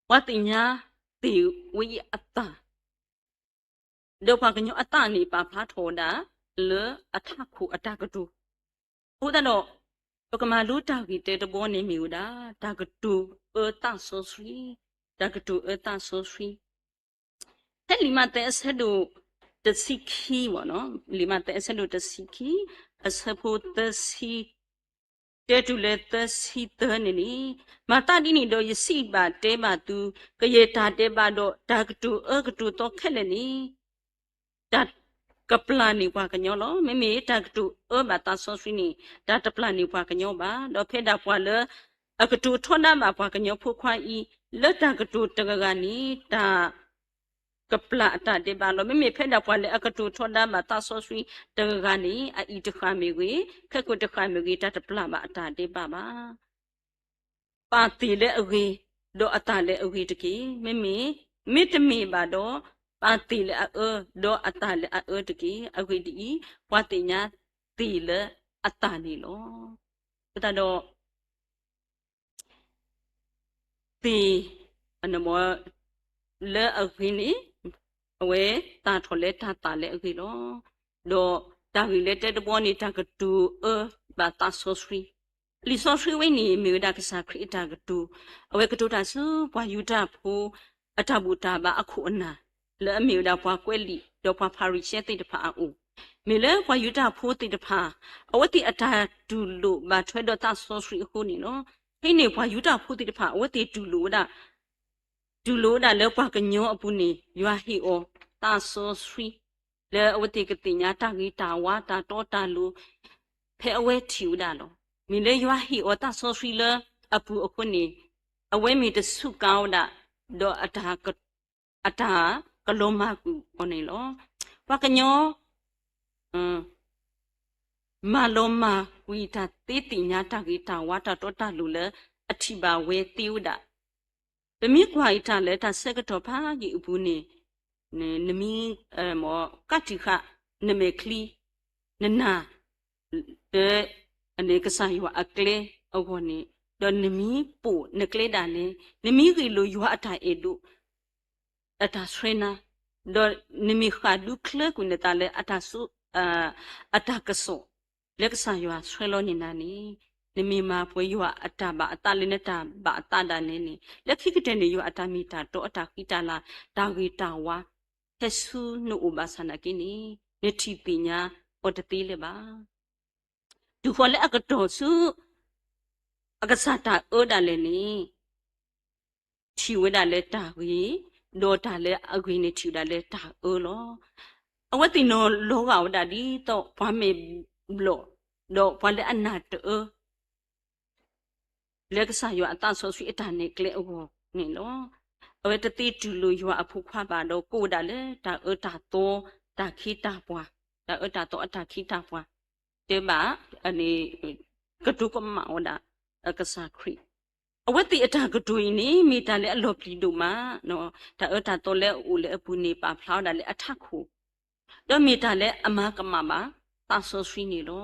ပှၤသ့ၣ်ညါသ့ၣ်ဝဲအသး ဒီးပှၤကညီအသးန့ၣ် ပာ်ဖျါထီၣ်ဝဲဒၣ်လၢအထးခိၣ်အတၢ်ကတိၤ. အဃိသတးဒီး ပကမၤလိတၢ်ဂ့ၢ်တၢတဘီန့ၣ်မ့ၢ်ဝဲဒၣ် တၢ်ကတိၤအၢသးစီဆှံ, တၢ်ကတိၤအၢသးစီဆှံ. ဖဲလံာ်မးသဲအဆၢဒိၣ်တဆံခံ, လံာ်မးသဲအဆၢဒိၣ်တဆံခံ, အဆၢဖိသၢဆံ တဲတုၤလၢသၢဆံသၢန့ၣ်န့ၣ်, မၤသးဒ်န့ၣ်ဒီး ယစံးဘၣ်တဲဘၣ်သု, ကယဲၢ်တၢ်ဒဲးဘးဒီးတၢ်ကတိၤအၢကတိၤသီခဲလၢာ်န့ၣ် တၢ်ကပျၢ်န့ၢ်ပှၤကညီလီၤ. မ့မ့ၢ်တၢ်ကတိၤအၢဘၣ်သးစီဆှံန့ၣ် တၢ်တပျၢ်န့ၢ်ပှၤကညီဘၣ်. ဒီးဖဲဒၣ်ပှၤလၢအကတိၤထီဒါဘၣ်ပှၤကညီဖိခွါအံၤ လၢတၢ်ကတိၤတဂၤဂၤန့ၣ် တၢ် ကပျၢ်အတၢ်ဒဲးဘးလီၤ. မ့မ့ၢ်ဖဲဒၣ်ပှၤလၢအကတိၤထီဒါဘၣ်သးစီဆှံတဂၤဂၤန့ၣ် အအံၤတဃၣ်မ့ၢ်ဂ့ၤ, ခဲကိာ်တဃၣ်မ့ၢ်ဂ့ၤ, တၢ်တပျၢ်ဘၣ်အတၢ်ဒဲးဘးဘၣ်. ပာ်သ့ၣ်လၢအဂ့ၤ, ဒီးအသၣ်လၢအဂ့ၤတက့ၢ်. မ့မ့ၢ်, မ့တမ့ၢ်ဘၣ်ဒီး, ပာ်သ့ၣ်လၢအအၢ, ဒီးအသၣ်လၢအအၢတက့ၢ်. အဂ့ၢ်ဒ်အံၤ, ပှၤသ့ၣ်ညါသ့ၣ်လၢအသၣ်န့ၣ်လီၤ. အဃိသတးဒီး သ့ၣ် လၢအဂ့ၤန့ၣ် အဝဲသၣ်ထီၣ်လၢတၢ်သၣ်လၢအဂ့ၤလီၤ. ဒီးတၢ်ဂ့ၢ်လၢတၢတဘီန့ၣ် တၢ်ကတိၤအၢဘၣ်သးစီဆှံ, လံာ်စီဆှံဝဲန့ၣ် မ့ၢ်ဝဲဒၣ်ကစၢ်ခရံာ်အတၢ်ကတိၤ, အဝဲကတိၤတၢ်ဆူပှၤယူဒၤဖိ အတၢ်ဘူၣ်တၢ်ဘါအခိၣ်အနၢ်, လၢအမ့ၢ်ဝဲဒၣ်ပှၤကွဲးလံာ် ဒီးပှၤဖၤရံၤၡဲသ့ၣ်တဖၣ်အအိၣ်, မ့ၢ်လၢပှၤယူဒၤဖိသ့ၣ်တဖၣ် အဝဲသ့ၣ်အတၢ်တူၢ်လိာ်ဘၣ်ထွဲဒီးသးစီဆှံအဃိန့ၣ်လီၤ. ဖဲန့ၣ်ပှၤယူဒၤဖိသ့ၣ်တဖၣ် အဝဲသ့ၣ်တူၢ်လိာ်ဝဲဒၣ် တူၢ်လိာ်ဝဲဒၣ်လၢပှၤကညီအပူၤန့ၣ် ယွၤဟ့ၣ်အီၤသးစီဆှံ လၢအဝဲသ့ၣ်ကသ့ၣ်ညါတၢ်ဂ့ၤတၢ်ဝါတၢ်တီတၢ်လိၤ ဖဲအဝဲထံၣ်ဝဲဒၣ်လီၤ. မ့ၢ်လၢယွၤဟ့ၣ်အီၤသးစီဆှံလၢအပူၤအဃိန့ၣ် အဝဲမ့ၢ်တဆူးကါဝဲဒၣ် ဒီး အတၢ်ကလီၤမၢ်ကွံာ်အီၤန့ၣ်လီၤ. ပှၤကညီ မၤလီၤမၢ်ကွံာ်တၢ်သ့သ့ၣ်ညါတၢ်ဂ့ၤတၢ်ဝါတၢ်တီတၢ်လိၤလၢအထံၣ်ဘၣ်ဝဲသ့ဝဲဒၣ်. ပမ့ၢ်ကွၢ်အံၤတၢ်လၢတၢ်ဆၢကတီၢ်ဖးယံာ်အပူၤန့ၣ် နမ့ၢ် ကးတံာ်ဃာ် နမဲာ်ချံ နနၢ် လၢ ကစၢ်ယွၤအကျဲအဂီၢ်န့ၣ်, ဒီးနမ့ၢ်ပိာ်နကျဲဒၣ်နဲ, နမ့ၢ်ဂ့ၢ်လိာ်ယွၤအတၢ်အဲၣ်ဒိး အတၢ်ဆှၢနၤ, ဒီးနမ့ၢ်ဃၣ်ဒူချၢကွံာ်နသးလၢအတၢ်ဆိ အတၢ်ကစီၣ် လၢကစၢ်ယွၤဆှၢလီၤန့ၢ်နၤန့ၣ်, နမ့ၢ်မၤပှဲၤယွၤအတၢ်ဘၣ်အသးလၢနတၢ်ဘၣ်အသးဒၣ်နဲန့ၣ်, လၢခံကတၢၢ်န့ၣ် ယွၤအတၢ်မ့ၢ်တၢ်တီအတၢ်ဃံတၢ်လၤ တၢ်ဂ့ၤတၢ်ဝါ ဟဲဆူနအိၣ်ဘၣ်ဆၣ်နာ်က့န့ၣ် နထံၣ်သ့ၣ်ညါအီၤတသ့လၢၤဘၣ်. တုၤဃီၤလၢအကတီၢ်ဆူ အကစၢ်တၢ်အၢဒၣ်လဲာ်န့ၣ် ထံၣ်ဝဲဒၣ်လၢတၢ်ဂ့ၤ, ဒီးတၢ်လၢအဂ့ၤန့ၣ်ထံၣ်ဝဲဒၣ်လၢတၢ်အၢလီၤ. အဝဲသ့ၣ်နီၤလီၤဂာ်ဝဲဒၣ်ဒ်သိးပှၤမဲာ်ဘျီၣ်, ဒီးပှၤလၢအနၢ်တအၢ လၢကစၢ်ယွၤအသးစီဆှံအတၢ်နဲၣ်ကျဲအဂီၢ်န့ၣ်လီၤ. အဝဲတသ့တူၢ်လိာ်ယွၤအဖိခွါဘၣ်ဒီး ကိးဝဲဒၣ်လၢတၢ်အၢတၢ်သီ တၢ်ခ့တၢ်ပှၤ, တၢ်အၢတၢ်သီအတၢ်ခ့တၢ်ပှၤ, တဲဘၣ် ကတိၤကမၣ်ဝဲဒၣ် ကစၢ်ခရံာ်. အဝဲသ့ၣ်အတၢ်ကတိၤအံၤန့ၣ် မ့ၢ်တၢ်လၢအလီၤပျံၤဒိၣ်မး, တၢ်အၢတၢ်သီလၢအအိၣ်လၢအပူၤန့ၣ် ပာ်ဖျါဝဲဒၣ်လၢအထးခိၣ် ဒီးမ့ၢ်တၢ်လၢအမၤကမၣ်ဘၣ်သးစီဆှံန့ၣ်လီၤ.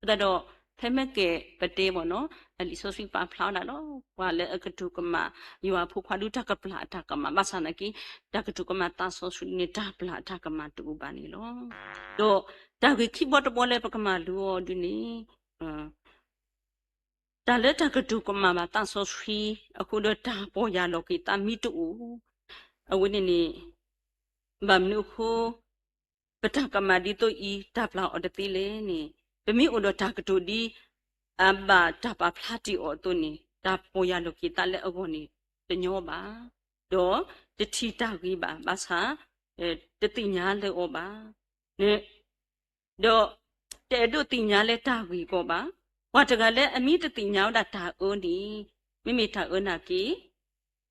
အဃိသတးဒီး ဖဲမ့ၢ်ကဲပတဲဘၣ်နီၤ လံာ်စီဆှံပာ်ဖျါဝဲဒၣ်လီၤ. ပှၤလၢအကတိၤကမၣ် ယွၤအဖိခွါဒုးတၢ်ကပျၢ်အတၢ်ကမၣ် ဘၣ်ဆၣ်နာ်က့ တၢ်ကတိၤကမၣ်သးစီဆှံန့ၣ် တၢ်ပျၢ်အတၢ်ကမၣ်တအိၣ်ဘၣ်န့ၣ်လီၤ. ဒီးတၢ်ဂ့ၢ်ခံဘီတဘီလၢပကမၤလိအီၤဒ်န့ၣ် တၢ်လၢတၢ်ကတိၤကမၣ်ဘၣ်သးစီဆှံ အဃိဒီးတၢ်ပီၢ်ယၢ်လီၤက့ၤသးမ့ၢ်တအိၣ်, အဝဲန့ၣ်န့ၣ် ဘၣ်မနုၤအဃိ ပတၢ်ကမၣ်ဒ်သိးအံၤ တၢ်ပျၢ်အီၤတသ့လဲၣ်န့ၣ်, ပမ့ၢ်အိၣ်ဒီးတၢ်ကတိၤဒ် အဘၣ်တၢ်ပာ်ဖျါတ့ၢ်အီၤအသိးန့ၣ် တၢ်ပီၢ်ယၢ်လီၤက့ၤသးလၢအဂီၢ်န့ၣ် တညီဘၣ်, ဒီးတထံၣ်တၢ်ဂ့ၤဘၣ်, ဘၣ်ဆၣ် တသ့ၣ်ညါလၢအီၤဘၣ်. ဒီးတအဲၣ်ဒိးသ့ၣ်ညါလၢတၢ်ဂ့ၤကီးဘၣ်. ပှၤတဂၤလၢအမ့ၢ်တသ့ၣ်ညါဝဲဒၣ်တၢ်အၢန့ၣ် မ့မ့ၢ်တၢ်အၢနာ်က့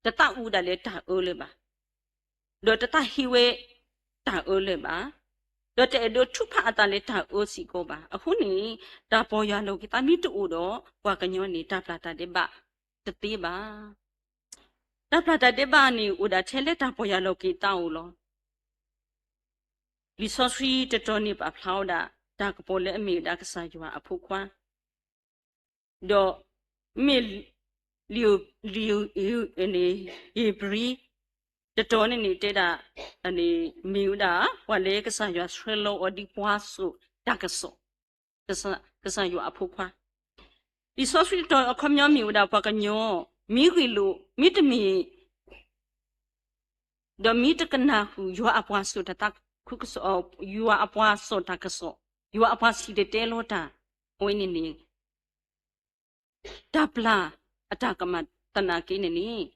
တသးအုးဒၣ်လၢတၢ်အၢလၢၤဘၣ်, ဒီးတသးဟ့ဝဲတၢ်အၢလၢၤဘၣ်, ဒီးတအဲၣ်ဒိးထုကဖၣ်အသးလၢတၢ်အၢစ့ၢ်ကီးဘၣ်. အဃိန့ၣ် တၢ်ပီၢ်ယၢ်လီၤက့ၤသးမ့ၢ်တအိၣ်ဒီး ပှၤကညီန့ၣ် တၢ်ပျၢ်တၢ်ဒဲးဘးတသ့ဘၣ်. တၢ်ပျၢ်တၢ်ဒဲးဘးန့ၣ် အိၣ်ဒၣ်ထဲလၢတၢ်ပီၢ်ယၢ်လီၤက့ၤသးအအိၣ်လီၤ. လံာ်စီဆှံတတီၤန့ၣ်ပာ်ဖျါဝဲဒၣ် တၢ်ကပီၤလၢအမ့ၢ်ဝဲဒၣ်ကစၢ်ယွၤအဖိခွါ, ဒီးမ့ၢ် လံာ်ဧ့ၤဘြံၤ တတီၤန့ၣ်န့ၣ် တဲဒၣ် မ့ၢ်ဝဲဒၣ် ပှၤလၢကစၢ်ယွၤဆှၢလီၤအီၤဒ်ပှၤစိာ်တၢ်ကစီၣ်, ကစၢ်ယွၤအဖိခွါ. လံာ်စီဆှံတတီၤအခီပညီမ့ၢ်ဝဲဒၣ် ပှၤကညီ မ့ၢ်ဂ့ၢ်လိာ် မ့တမ့ၢ် ဒီးမ့ၢ်တကနၣ်ဃုာ် ယွၤအပှၤစိာ်တၢ်သးခုကစီၣ်, ယွၤအပှၤစိာ်တၢ်ကစီၣ်, ယွၤအပှၤစံၣ်တဲၤတဲလီၤတၢ်, အဝဲန့ၣ်န့ၣ် တၢ်ပျၢ်အတၢ်ကမၣ်သနာ်က့န့ၣ်န့ၣ်,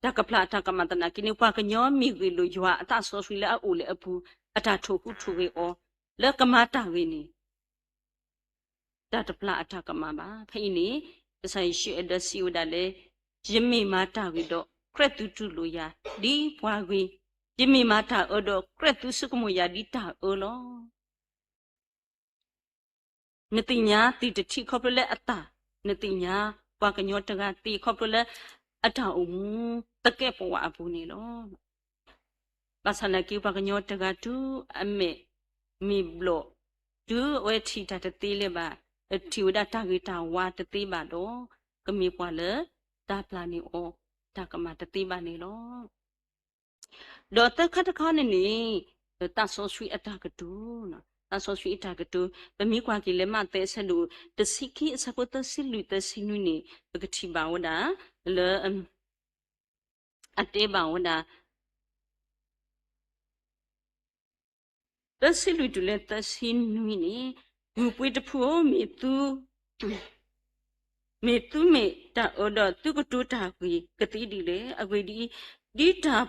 တၢ်ကပျၢ်အတၢ်ကမၣ်သနာ်က့န့ၣ် ပှၤကညီမ့ၢ်ဂ့ၢ်လိာ်ယွၤအသးစီဆှံလၢအအိၣ်လၢအပူၤ အတၢ်ထိၣ်ဟူးထိၣ်ဂဲၤအီၤ လၢကမၤတၢ်ဂ့ၤန့ၣ် တၢ်တပျၢ်အတၢ်ကမၣ်ဘၣ်. ဖဲအံၤန့ၣ် ကစၢ်ယ့ၣ်ၡူးအဲၣ်ဒိးစံးဝဲဒၣ်လၢ ယမ့ၢ်မၤတၢ်ဂ့ၤဒီး ကြၢးသုတူၢ်လိာ်ယၤ ဒ်ပှၤဂ့ၤ, ယမ့ၢ်မၤတၢ်အၢဒီး ကြၢးသုဆိကမိၣ်ယၤဒ်တၢ်အၢလီၤ. နသ့ၣ်ညါသ့ၣ်တထံၣ်ခီဖျိလၢအသၣ်, နသ့ၣ်ညါ ပှၤကညီတဂၤသ့ၣ်ခီဖျိလၢ အတၢ်အိၣ်မူသကဲးပဝးအပူၤန့ၣ်လီၤ. ဘၣ်ဆၣ်နာ်က့ ပှၤကညီတဂၤတုၤအမဲာ်မ့ၢ်ဘျီၣ်, တုၤအဝဲထံၣ်တၢ်တသ့လၢၤဘၣ်, ထံၣ်ဝဲဒၣ်တၢ်ဂ့ၤတၢ်ဝါတသ့ဘၣ်ဒီး ကမ့ၢ်ပှၤလၢတၢ်ပျၢ်န့ၢ်အီၤ တၢ်ကမၣ်တသ့ဘၣ်န့ၣ်လီၤ. ဒီးသၢခါတခါန့ၣ်န့ၣ် သးစီဆှံအတၢ်ကတိၤ, သးစီဆှံအတၢ်ကတိၤ ပမ့ၢ်ကွၢ်က့ၤလၢမးသဲအဆၢဒိၣ်တဆံခံ အဆၢဖိသၢဆံလွံၢ်သၢဆံနွံန့ၣ် ပကထံၣ်ဘၣ်ဝဲဒၣ် လၢ အတဲဘၣ်ဝဲဒၣ် သၢဆံလွံၢ်တုၤလၢသၢဆံနွံန့ၣ်, ဂုၢ်ပှ့ၤတဖုဧၢ, မ့ၢ်သုမ့ၢ်တၢ်အၢဒီး သုကတိၤတၢ်ဂ့ၤကသ့ဒ်လဲၣ်. အဂ့ၢ်ဒ်အံၤ, ဒ်တၢ်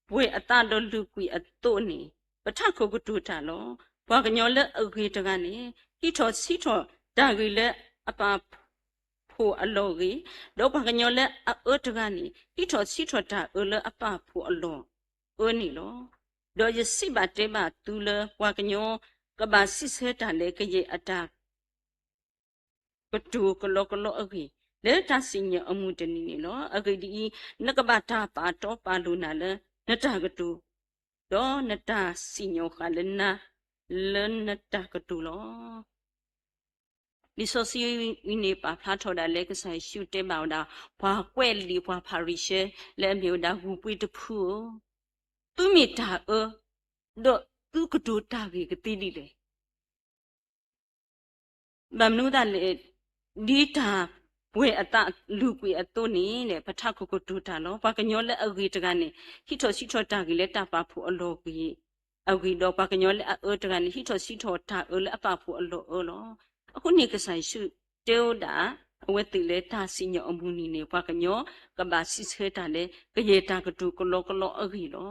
ပှဲၤအသးဒီးလုၢ်ကွံာ်အသိးန့ၣ် ပထးခိၣ်ကတိၤတၢ်လီၤ. ပှၤကညီလၢအဂ့ၤတဂၤန့ၣ် ဟံးထီၣ်ဆံးထီၣ်တၢ်ဂ့ၤလၢအပာ်ဖှိၣ်အလီၢ်ဂ့ၤ, ဒီးပှၤကညီလၢအအၢတဂၤန့ၣ် ဟံးထီၣ်ဆံးထီၣ်တၢ်အၢလၢအပာ်ဖှိၣ်အလီၢ်အၢန့ၣ်လီၤ. ဒီးယစံးဘၣ်တဲဘၣ်သုလၢ ပှၤကညီကဘၣ်စံးဆၢတၢ်လၢကယဲၢ်အတၢ်ကတိၤကလီကလီအဂ့ၢ် လၢတၢ်စံၣ်ညီၣ်အမုၢ်တနံၤန့ၣ်လီၤ. အဂ့ၢ်ဒ်အံၤ, နကဘၣ်တၢ်ပာ်တီပာ်လိၤနၤလၢနတၢ်ကတိၤ, ဒီးနတၢ်စံၣ်ညီၣ်ဃာ်လၢနၤလၢနတၢ်ကတိၤလီၤ. လံာ်စီဆှံအံၤန့ၣ် ပာ်ဖျါထီၣ်ဒၣ်လၢကစၢ်ယ့ၣ်ၡူးတဲဘၣ်ဝဲဒၣ် ပှၤကွဲးလံာ်ပှၤဖၤရံၤၡဲ လၢအမ့ၢ်ဝဲဒၣ်ဂုၢ်ပှ့ၤတဖုဧၢ, သုမ့ၢ်တၢ်အၢ, ဒီးသုကတိၤတၢ်ဂ့ၤကသ့ဒ်လဲၣ်. ဘၣ်မနုၤအဃိလဲၣ်, ဒ်တၢ်ပှဲၤအသးလုၢ်ကွံာ်အသိးန့ၣ် ပထးခိၣ်ကတိၤတၢ်လီၤ. ပှၤကညီလၢအဂ့ၤတဂၤန့ၣ် ဟံးထီၣ်ဆံးထီၣ်တၢ်ဂ့ၤလၢတၢ်ပာ်ဖှိၣ်အလီၢ်ဂ့ၤအဂ့ၢ်ဒီး ပှၤကညီလၢအအၢတဂၤန့ၣ် ဟံးထီၣ်ဆံးထီၣ်တၢ်အၢလၢအပာ်ဖှိၣ်အလီၢ်အၢလီၤ. အဃိန့ၣ် ကစၢ်ယ့ၣ်ၡူးတဲဝဲဒၣ် အဝဲသ့ၣ်လၢတၢ်စံၣ်ညီၣ်အမုၢ်နံၤန့ၣ် ပှၤကညီကဘၣ်စံးဆၢတၢ်လၢ ကယဲၢ်တၢ်ကတိၤကလီကလီအဂ့ၢ်လီၤ.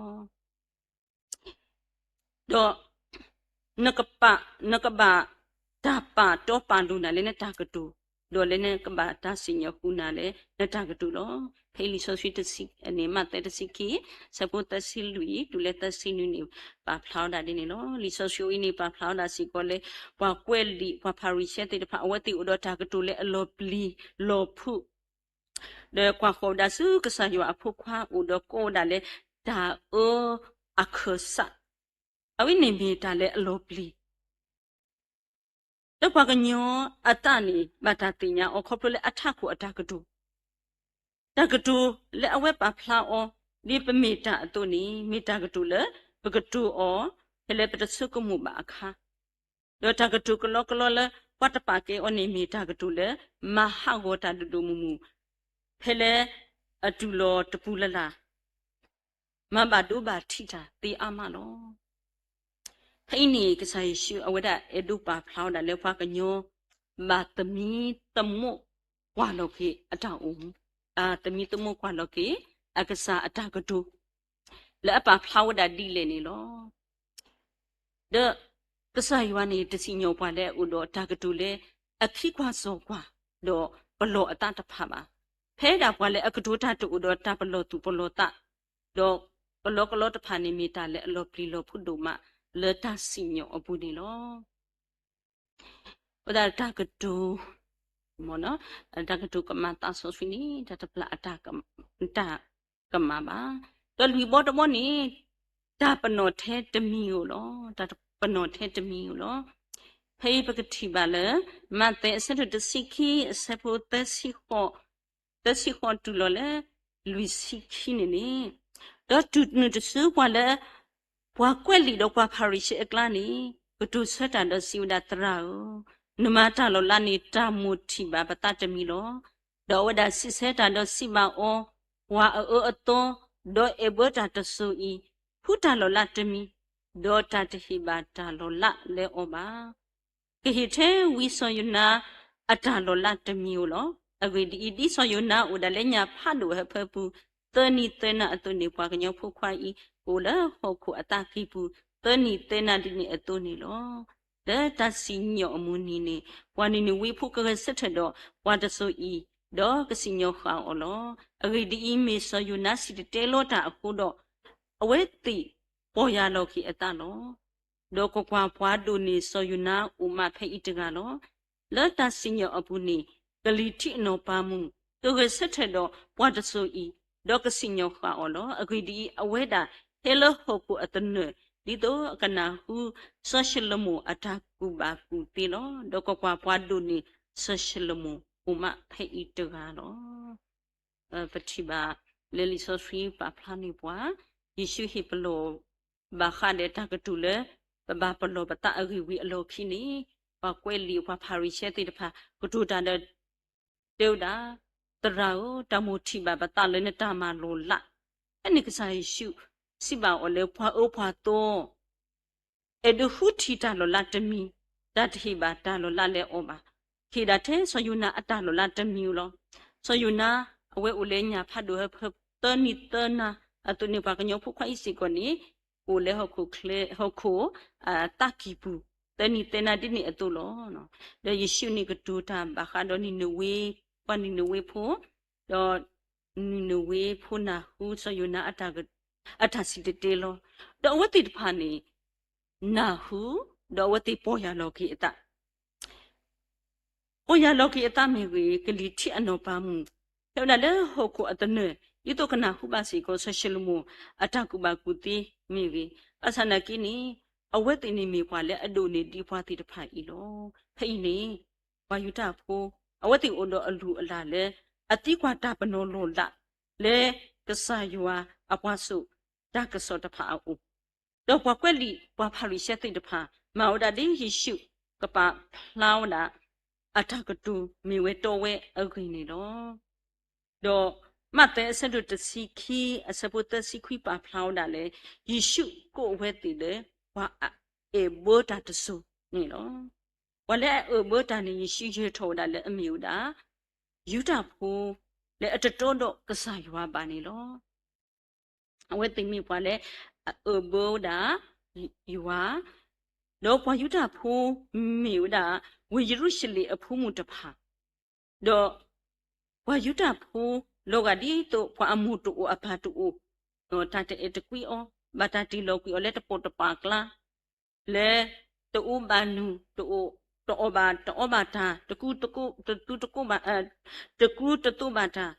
ဒီး နကဘၣ် နကဘၣ်တၢ်ပာ်တီပာ်လိၤနၤလၢနတၢ်ကတိၤ, ဒီးလၢနကဘၣ်တၢ်စံၣ်ညီၣ်ဃုာ်နၤလၢနတၢ်ကတိၤလီၤ. ဖဲလံာ်စီဆှံတဆံန့ၣ် မးသဲတဆံခံ ဆၢဖိသၢဆံလွံၢ် တုၤလၢသၢဆံနွံန့ၣ် ပာ်ဖျါဝဲဒၣ်ဒ်န့ၣ်လီၤ. လံာ်စီဆှံအံၤန့ၣ် ပာ်ဖျါဝဲဒၣ်စ့ၢ်ကီးလၢ ပှၤကွဲးလံာ် ပှၤဖၤရံၤၡဲသ့ၣ်တဖၣ် အဝဲသ့ၣ်အိၣ်ဒီးတၢ်ကတိၤလၢအလီၤပျံၤလီၤဖုး ဒီးကွၢ်ဃီၤဝဲဒၣ်ဆူကစၢ်ယွၤအဖိခွါအိၣ်ဒီးကိးဝဲဒၣ်လၢ တၢ်အၢအခၢၣ်စး, အဝဲန့ၣ်မ့ၢ်တၢ်လၢအလီၤပျံၤ လၢပှၤကညီအသးန့ၣ် ဘၣ်တၢ်သ့ၣ်ညါအီၤခီဖျိလၢအထးခိၣ်အတၢ်ကတိၤ, တၢ်ကတိၤလၢအဝဲပာ်ဖျါအီၤ ဒ်ပမ့ၢ်တၢ်အသိးန့ၣ် မ့ၢ်တၢ်ကတိၤလၢ ပကတိၤအီၤ ဖဲလၢပတဆိကမိၣ်ဘၣ်အခါ, ဒီးတၢ်ကတိၤကလီကလီလၢ ပှၤတပာ်ကဲအီၤန့ၣ် မ့ၢ်တၢ်ကတိၤလၢ မၤဟးဂီၤတၢ်ဒိၣ်ဒိၣ်မုၢ်မုၢ် ဖဲလၢအတူၢ်လိာ်တပူၤလၢ်လၢ် မၤဘၣ်ဒိဘၣ်ထံးတၢ်သ့အါမးလီၤ. ဖဲအံၤန့ၣ် ကစၢ်ယ့ၣ်ၡူးအဝဲဒၣ်အဲၣ်ဒိးပာ်ဖျါဝဲဒၣ်လၢပှၤကညီ ဘၣ်သမံသမိးကွၢ်လီၤက့ၤအတၢ်အိၣ်မူ, သမံသမိးကွၢ်လီၤက့ၤ အကစၢ်အတၢ်ကတိၤ လၢအပာ်ဖျါဝဲဒၣ်ဒ်လဲၣ်န့ၣ်လီၤ. ဒီးကစၢ်ယွၤန့ၣ် တစံၣ်ညီၣ်ပှၤလၢအအိၣ်ဒီးတၢ်ကတိၤလၢ အခံကွၢ်စိာ်ကွၢ် ဒီးပလီၢ်အသးတဖၣ်ဘၣ်. ဖဲဒၣ်ပှၤလၢအကတိၤတၢ်တအိၣ်ဒီးတၢ်ပလီၢ်သူၣ်ပလီၢ်သး, ဒီးကလီကလီတဖၣ်န့ၣ် မ့ၢ်တၢ်လၢအလီၤပျံၤလီၤဖုးဒိၣ်မး လၢတၢ်စံၣ်ညီၣ်အပူၤန့ၣ်လီၤ. အဃိသတးတၢ်ကတိၤ တၢ်ကတိၤကမၤသးစီဆှံန့ၣ် တၢ်တပျၢ်အတၢ်ကမၣ်ဘၣ်. ဒီးလွံၢ်ဘီတဘီန့ၣ် တၢ်ပနီၣ်ထဲတမံၤဧိၤလီၤ. တၢ်ပနီၣ်ထဲတမံၤဧိၤလီၤ. ဖဲအံၤပကထံၣ်ဘၣ်လၢ မးသဲအဆၢဒိၣ်တဆံခံ အဆၢဖိသၢဆံဃိး သၢဆံဃိးတုၤလီၤလၢ လွံၢ်ဆံခံန့ၣ်န့ၣ်, ဒီးတုၤနုၤတစုပှၤလၢ ပှၤကွဲးလံာ်ဒီးပှၤဖၤရံၤၡဲအကျါန့ၣ် ကတိၤဆၢတၢ်ဒီးစံးဝဲဒၣ်, သရၣ်ဧၢ, နမၤတၢ်လီၤလးန့ၣ် တၢ်မိၣ်ထံၣ်ဘၣ်ပသးတမံၤလီၤ. ဒီးအဝဲဒၣ်စံးဆၢတၢ်ဒီးစံးဘၣ်အီၤ, ပှၤအအၢအသီ, ဒီးအဲၣ်ဘၢတၢ်တစိၤအံၤ, ဖှူတၢ်လီၤလးတမံၤ, ဒီးတၢ်တဟ့ၣ်ဘၣ်တၢ်လီၤလးလၢအီၤဘၣ်. ကဟ့ၣ်ထဲဝံစီၤယိၤနါအတၢ်လီၤလးတမံၤဧိၤလီၤ. အဂ့ၢ်ဒ်အံၤ, ဒ်စီၤယိၤနါအိၣ်ဒၣ်လၢညၣ်ဖးဒိၣ်ဟၢဖၢပူၤ သၢနံၤသၢနၤအသိးန့ၣ်, ပှၤကညီဖိခွါအံၤ ကအိၣ်လၢဟီၣ်ခိၣ်အသးကံၢ်ပူၤ သၢနံၤသၢနၤဒ်န့ၣ်အသိးန့ၣ်လီၤ. လၢတၢ်စံၣ်ညီၣ်အမုၢ်နံၤန့ၣ်, ပှၤနံၤနဝ့ဖိကဂဲၤဆၢထၢၣ်ဒီးပှၤတစိၤအံၤ, ဒီးကစံၣ်ညီၣ်ဃာ်အီၤလီၤ. အဂ့ၢ်ဒ်အံၤ, မ့ၢ်စီၤယိၤနါစံၣ်တဲၤတဲလီၤတၢ်အဃိဒီး, အဝဲသ့ၣ်ပီၢ်ယၢ်လီၤက့ၤအသးလီၤ. ဒီးကွၢ်ကွၢ်, ပှၤဒိၣ်န့ၢ်စီၤယိၤနါအိၣ်မးဖဲအံၤတဂၤလီၤ. လၢတၢ်စံၣ်ညီၣ်အပူၤန့ၣ်, ကလံၤထံးအနီၢ်ပၤမုၣ် ကဂဲၤဆၢထၢၣ်ဒီးပှၤတစိၤအံၤ, ဒီးကစံၣ်ညီၣ်ဃာ်အီၤလီၤ. အဂ့ၢ်ဒ်အံၤ, အဝဲဒၣ်ဟဲလၢဟီၣ်ခိၣ်အသနၢၣ် ဒ်သိးအကနၢ်ဟူစီၤၡလိၤမိၣ်အတၢ်ကူၣ်ဘၣ်ကူၣ်သ့လီၤ. ဒီးကွၢ်ကွၢ်, ပှၤဒိၣ်န့ၢ်စီၤၡလိၤမိၣ်အိၣ်မးဖဲအံၤတဂၤလီၤ. ပထံၣ်ဘၣ်လၢလံာ်စီဆှံပာ်ဖျါန့ၢ်ပှၤ, ယ့ၣ်ၡူးဟ့ၣ်ပလီၢ်ဘၣ်ဃးဒီးတၢ်ကတိၤလၢ ပဘၣ်ပလီၢ်ပသးအဂ့ၢ်ဝံၤအလီၢ်ခံန့ၣ်, ပှၤကွဲးလံာ်ပှၤဖၤရံၤၡဲသ့ၣ်တဖၣ် ကတိၤတၢ်ဒီး တဲဝဲဒၣ်, သရၣ်ဧၢ, တၢ်မိၣ်ထံၣ်ဘၣ်ပသးလၢနတၢ်မၤလီၤလး. ဖဲန့ၣ်ကစၢ်ယ့ၣ်ၡူးစံးဘၣ်အီၤလၢ ပှၤအၢပှၤသီ အဲၣ်ဒိးဃုထံၣ်တၢ်လီၤလးတမံၤ, တၢ်တဟ့ၣ်ဘၣ်တၢ်လီၤလးလၢအီၤဘၣ်. ဟ့ၣ်ဒၣ်ထဲစီၤယိၤနါအတၢ်လီၤလးတမံၤဧိၤလီၤ. စီၤယိၤနါ အဝဲအိၣ်လၢညၣ်ဖးဒိၣ်ဟၢဖၢ သၢနံၤသၢနၤအသိးန့ၣ်, ပှၤကညီဖိခွါအံၤစ့ၢ်ကီးန့ၣ် အိၣ်လၢဟီၣ်ခိၣ်ချၢ, ဟီၣ်ခိၣ်အသးကံၢ်ပူၤ သၢနံၤသၢနၤဒ်န့ၣ်အသိးလီၤ. ဒီးယ့ၣ်ၡူးန့ၣ်ကတိၤတၢ်ဘၣ်ဃးဒီးနံၤနဝ့, ပှၤနံၤနဝ့ဖိ, ဒီးနံၤနဝ့ဖိနၢ်ဟူစီၤယိၤနါအတၢ်စံၣ်တဲၤတဲလီၤ, ဒီးအဝဲသ့ၣ်တဖၣ်န့ၣ် နၢ်ဟူ, ဒီးအဝဲသ့ၣ်ပီၢ်ယၢ်လီၤက့ၤအသး ပီၢ်ယၢ်လီၤက့ၤအသးမ့ၢ်ဂ့ၤ, ကလံၤထံးအနီၢ်ပၤမုၣ် ဟဲဝဲဒၣ်လၢဟီၣ်ခိၣ်အသနၢၣ် ဒ်သိးကနၢ်ဟူဘၣ်စ့ၢ်ကီး စီၤၡလိၤမိၣ်အတၢ်ကူၣ်ဘၣ်ကူၣ်သ့မ့ၢ်ဂ့ၤ, ဘၣ်ဆၣ်နာ်က့န့ၣ် အဝဲသ့ၣ်န့ၣ်မ့ၢ်ပှၤလၢအဒိၣ်န့ၢ်ဒံးပှၤသ့ၣ်တဖၣ်အံၤလီၤ. ဖဲအံၤန့ၣ် ပှၤယူဒၤဖိ အဝဲသ့ၣ်အိၣ်ဒီးအလုၢ်အလၢ်လၢ အသံကွၢ်တၢ်ပနီၣ်လီၤလး လၢကစၢ်ယွၤအပှၤစိာ်တၢ်ကစီၣ်တဖၣ်အအိၣ်, ဒီးပှၤကွဲးလံာ်ပှၤဖၤရံၤၡဲသ့ၣ်တဖၣ် မၤဝဲဒၣ်ဒ်ယ့ၣ်ၡူးကပာ်ဖျါဝဲဒၣ် အတၢ်ကတိၤမ့ၢ်ဝဲတီဝဲအဂ့ၢ်န့ၣ်လီၤ. ဒီးမးသဲအဆၢဒိၣ်တဆံခံ အဆၢဖိသၢဆံခွံပာ်ဖျါဝဲဒၣ်လၢ ယ့ၣ်ၡူးကိးဝဲသ့ၣ်လၢ ပှၤအအဲၣ်ဘၢတၢ်တစိၤန့ၣ်လီၤ. ပှၤလၢအအဲၣ်ဘၢတၢ်န့ၣ် ယ့ၣ်ၡူးယၢၤထီၣ်ဝဲဒၣ်လၢအမ့ၢ်ဝဲဒၣ် ယူဒၤဖိ လၢအတတီဒီးကစၢ်ယွၤဘၣ်န့ၣ်လီၤ. အဝဲသ့ၣ်မ့ၢ်ပှၤလၢအအဲၣ်ဘၢဝဲဒၣ်ယွၤ, ဒီးပှၤယူဒၤဖိမ့ၢ်ဝဲဒၣ် ဝ့ၢ်ယရူၤၡလ့ၣ်အဖိမုၣ်တဖၣ်, ဒီးပှၤယူဒၤဖိ လီၤဂာ်ဒ်သိးပှၤအမိၢ်တအိၣ်အပၢ်တအိၣ်, တၢ်တအဲၣ်တကွံအီၤ, ဘၣ်တၢ်တ့ၢ်လီၤကွံာ်အီၤလၢတပိာ်တပၤအကျါ လၢတအိၣ်ဘၣ်နုၢ်, တအိၣ်, တအီၣ်ဘၣ်, တအီဘၣ်တၢ်, တကူတသိးဘၣ်, တကူတသိးဘၣ်တၢ်,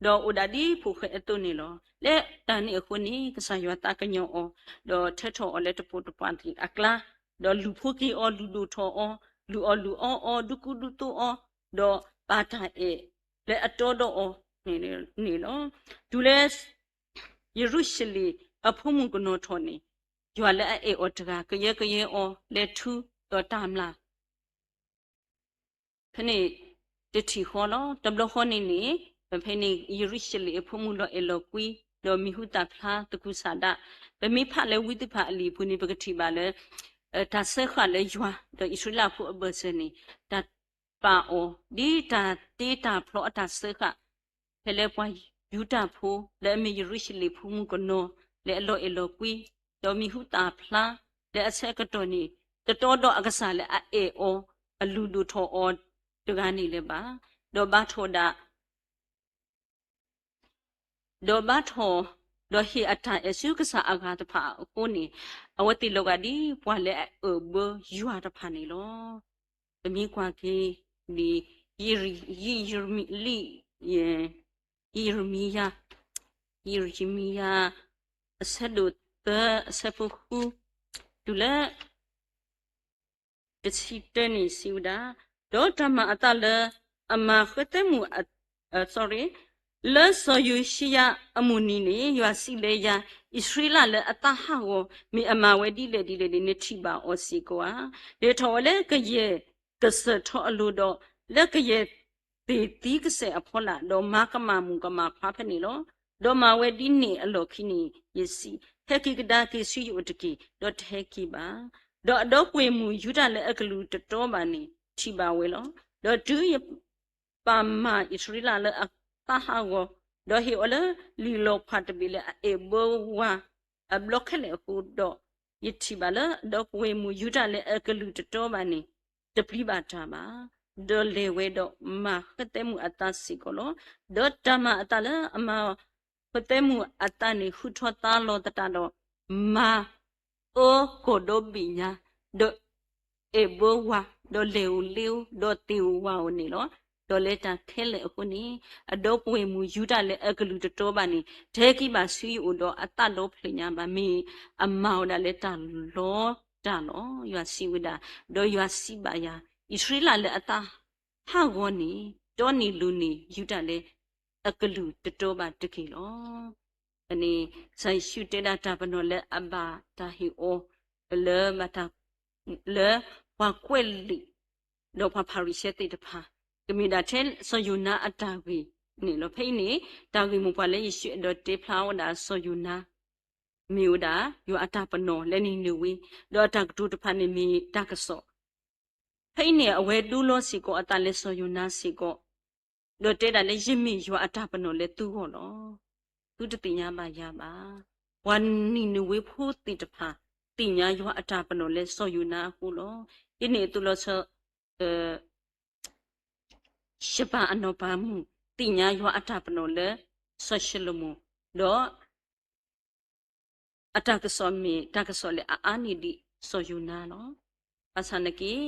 ဒီးအိၣ်ဒၣ်ဒ်ဖိၣ်ဃဲအသိးန့ၣ်လီၤ. လၢတၢ်န့ၣ်အဃိန့ၣ် ကစၢ်ယွၤသးကညီၤအီၤ, ဒီးထၢထီၣ်အီၤလၢတပိာ်တပၤသ့ၣ်အကျါ, ဒီးလူၤဖိက့ၤအီၤ, လူၤဒိၣ်ထီၣ်အီၤ, လူၤအီၣ်လူၤအီအီၤ, ဒုးကူဒုးသိးအီၤ, ဒီးပာ်တၢ်အဲၣ်လၢအတီဒီးအီၤန့ၣ်လီၤ. တုၤလၢ ယရူၤၡလ့ၣ်အဖိမုၣ်ကနီၤထီၣ်န့ၣ်, ယွၤလၢအအဲၣ်အီၤတဂၤ ကယၢကယဲအီၤလၢထူဒီးတၢ်မျၢ် ဖဲန့ၣ်တထံၣ်ဃီလီၤ. တဘျီဃီန့ၣ်န့ၣ်, ဖဲန့ၣ်ယရူၤၡလ့ၣ်အဖိမုၣ်လီၤအဲၣ်လီၤကွံ, ဒီးမံၤဟူသၣ်ဖျါသကူစၢ်ဒၣ်, ပမ့ၢ်ဖးလၢဝံသ့ၣ်တဖၣ်အလံာ်အပူၤန့ၣ် ပကထံၣ်ဘၣ်လၢ တၢ်စၢဃာ်လၢယွၤ ဒီးအံၣ်စရ့လးဖိအဘၢၣ်စၢၤန့ၣ်, တၢ်ပာ်အီၤ ဒ်တၢ်တ့တၢ်ဖျီအတၢ်စၢဃာ် ဖဲလၢပှၤယူဒၤဖိ လၢအမ့ၢ်ယရူၤၡလ့ၣ်ဖိမုၣ်ကနီၤ လၢအလီၤအဲၣ်လီၤကွံ, ဒီးမံၤဟူသၣ်ဖျါ လၢအဆၢကတီၢ်န့ၣ် တတီဒီးအကစၢ်လၢအအဲၣ်အီၤ အလူၤဒိၣ်ထီၣ်အီၤတဂၤန့ၣ်လၢၤဘၣ်. ဒီးဘါထီၣ်ဒၣ် ဒီးဘါထီၣ်, ဒီးဟ့ၣ်အတၢ်အဲၣ်ဆူကစၢ်အဂၤတဖၣ်အဃိန့ၣ်, အဝဲသ့ၣ်လီၤဂာ်ဒ်ပှၤလၢအအဲၣ်ဘၢယွၤတဖၣ်န့ၣ်လီၤ. ပမ့ၢ်ကွၢ်က့ၤဒ် ယံးရမံ, လံာ် ယံးရမံယၤ, ယံးရမံယၤ အဆၢဒိၣ်သၢ အဆၢဖိဃု တုၤလၢ တဆံတၢန့ၣ်စံးဝဲဒၣ်, ဒီးတၢ်မၤအသးလၢအမၤဃဲသဲမုၣ်အ sorry, လၢစီၤယိၤၡံယၤအမုၢ်နံၤန့ၣ် ယွၤစံးလၢယၤ, အံၣ်စရ့လးလၢအသးဟးဂီၤ မ့ၢ်အမၤဝဲဒ်လဲၣ်ဒ်လဲၣ်န့ၣ် နထံၣ်ဘၣ်အီၤစ့ၢ်ကီးဧါ. လဲၤထီၣ်ဝဲလၢကယဲၢ်ကစၢၢ်ထီအလိၤဒီး လၢကယဲၢ်သ့ၣ်သံကစဲာ်အဖီလာ်, ဒီးမၤကမၣ်မုၣ်ကမၣ်ခွါဖဲန့ၣ်လီၤ. ဒီးမၤဝဲဒ်န့ၣ်အလီၢ်ခံန့ၣ် ယစံး, ဟဲက့ၤကဒါက့ၤဆူယအိၣ်တက့ၢ်, ဒီးတဟဲက့ၤဘၣ်. ဒီးအဒီပုၢ်ဝဲၢ်မုၣ်ယူဒၤလၢအကလုၢ်တတီဘၣ်န့ၣ် ထံၣ်ဘၣ်ဝဲလီၤ. ဒီးတုၤယပာ်မၤအံၣ်စရ့လးလၢအသးဟးဂီၤ, ဒီးဟ့ၣ်အီၤလၢလံာ်လီၤဖးတဘ့ၣ်လၢအအဲၣ်ဘၢဝၤအဘျီခဲလၢာ်အဃိဒီး, ယထံၣ်ဘၣ်လၢအဒီပုၢ်ဝဲၢ်မုၣ်ယူဒၤလၢအကလုၢ်တတီဘၣ်န့ၣ် တပျံၤဘၣ်တၢ်ဘၣ်. ဒီးလဲၤဝဲဒီးမၤဃသဲမုၣ်အသးစ့ၢ်ကီးလီၤ. ဒီးတၢ်မၤအသးလၢအမၤဃသဲမုၣ်အသးန့ၣ် ဃုထီၣ်သါလီၤသတးဒီး မၤအၢကီၢ်ဒီဘ့ၣ်ညါ, ဒီးအဲၣ်ဘၢဝၤ, ဒီးလဲၤဧိၤလ့ဧိၤ, ဒီးသ့ၣ်ဧိၤဝၣ်ဧိၤန့ၣ်လီၤ. ဒီးလၢတၢ်ခဲလၢာ်အဃိန့ၣ် အဒီပုၢ်ဝဲၢ်မုၣ်ယူဒၤလၢအကလုၢ်တတီဘၣ်န့ၣ် တဟဲက့ၤဘၣ်ဆူယအိၣ်ဒီးအသးဒီဖျၢၣ်ညါဘၣ်, မ့ၢ်အမၤဝဲဒၣ်လၢတၢ်လီတၢ်လီၤ, ယွၤစံးဝဲဒၣ်. ဒီးယွၤစံးဘၣ်ယၤ, အံၣ်စရ့လးလၢအသးဟးဂီၤန့ၣ် တီန့ၢ်လိၤန့ၢ်ယူဒၤလၢအကလုၢ်တတီဘၣ်တက့ၢ်လီၤ. န့ၣ် ကစၢ်ယ့ၣ်ၡူးတဲဒၣ်တၢ်ပနီၣ်လၢအဘၣ်တၢ်ဟ့ၣ်အီၤ လၢ လၢပှၤကွဲးလံာ် ဒီးပှၤဖၤရံၤၡဲသ့ၣ်တဖၣ်, ကမ့ၢ်ဒၣ်ထဲစီၤယိၤနါအတၢ်ဂ့ၢ်န့ၣ်လီၤ. ဖဲအံၤန့ၣ် တၢ်ဂ့ၢ်မိၢ်ပှၢ်လၢယ့ၣ်ၡူးအဲၣ်ဒိးတဲဖျါဝဲဒၣ်စီၤယိၤနါ မ့ၢ်ဝဲဒၣ် ယွၤအတၢ်ပနီၣ်လၢနံၤနဝ့, ဒီးအတၢ်ကတိၤတဖၣ်န့ၣ်မ့ၢ်တၢ်ကစီၣ်. ဖဲအံၤန့ၣ် အဝဲဒိလီၤစ့ၢ်ကီးအသးလၢစီၤယိၤနါစ့ၢ်ကီး, ဒီးတဲဒၣ်လၢယမ့ၢ်ယွၤအတၢ်ပနီၣ်လၢသုဂီၢ်လီၤ. သုတသ့ၣ်ညါဘၣ်ယၤဘၣ်. ပှၤနံၤနဝ့ဖိသ့ၣ်တဖၣ် သ့ၣ်ညါယွၤအတၢ်ပနီၣ်လၢစီၤယိၤနါအဃိလီၤ. ဒ်န့ၣ်အသိးလီၤဆီ ယပၢ်အနီၢ်ပၤမုၣ် သ့ၣ်ညါယွၤအတၢ်ပနီၣ်လၢစီၤၡလိၤမိၣ်, ဒီး အတၢ်ကစီၣ်မ့ၢ်တၢ်ကစီၣ်လၢအအါန့ၢ်ဒံးစီၤယိၤနါလီၤ. ဘၣ်ဆၣ်နာ်က့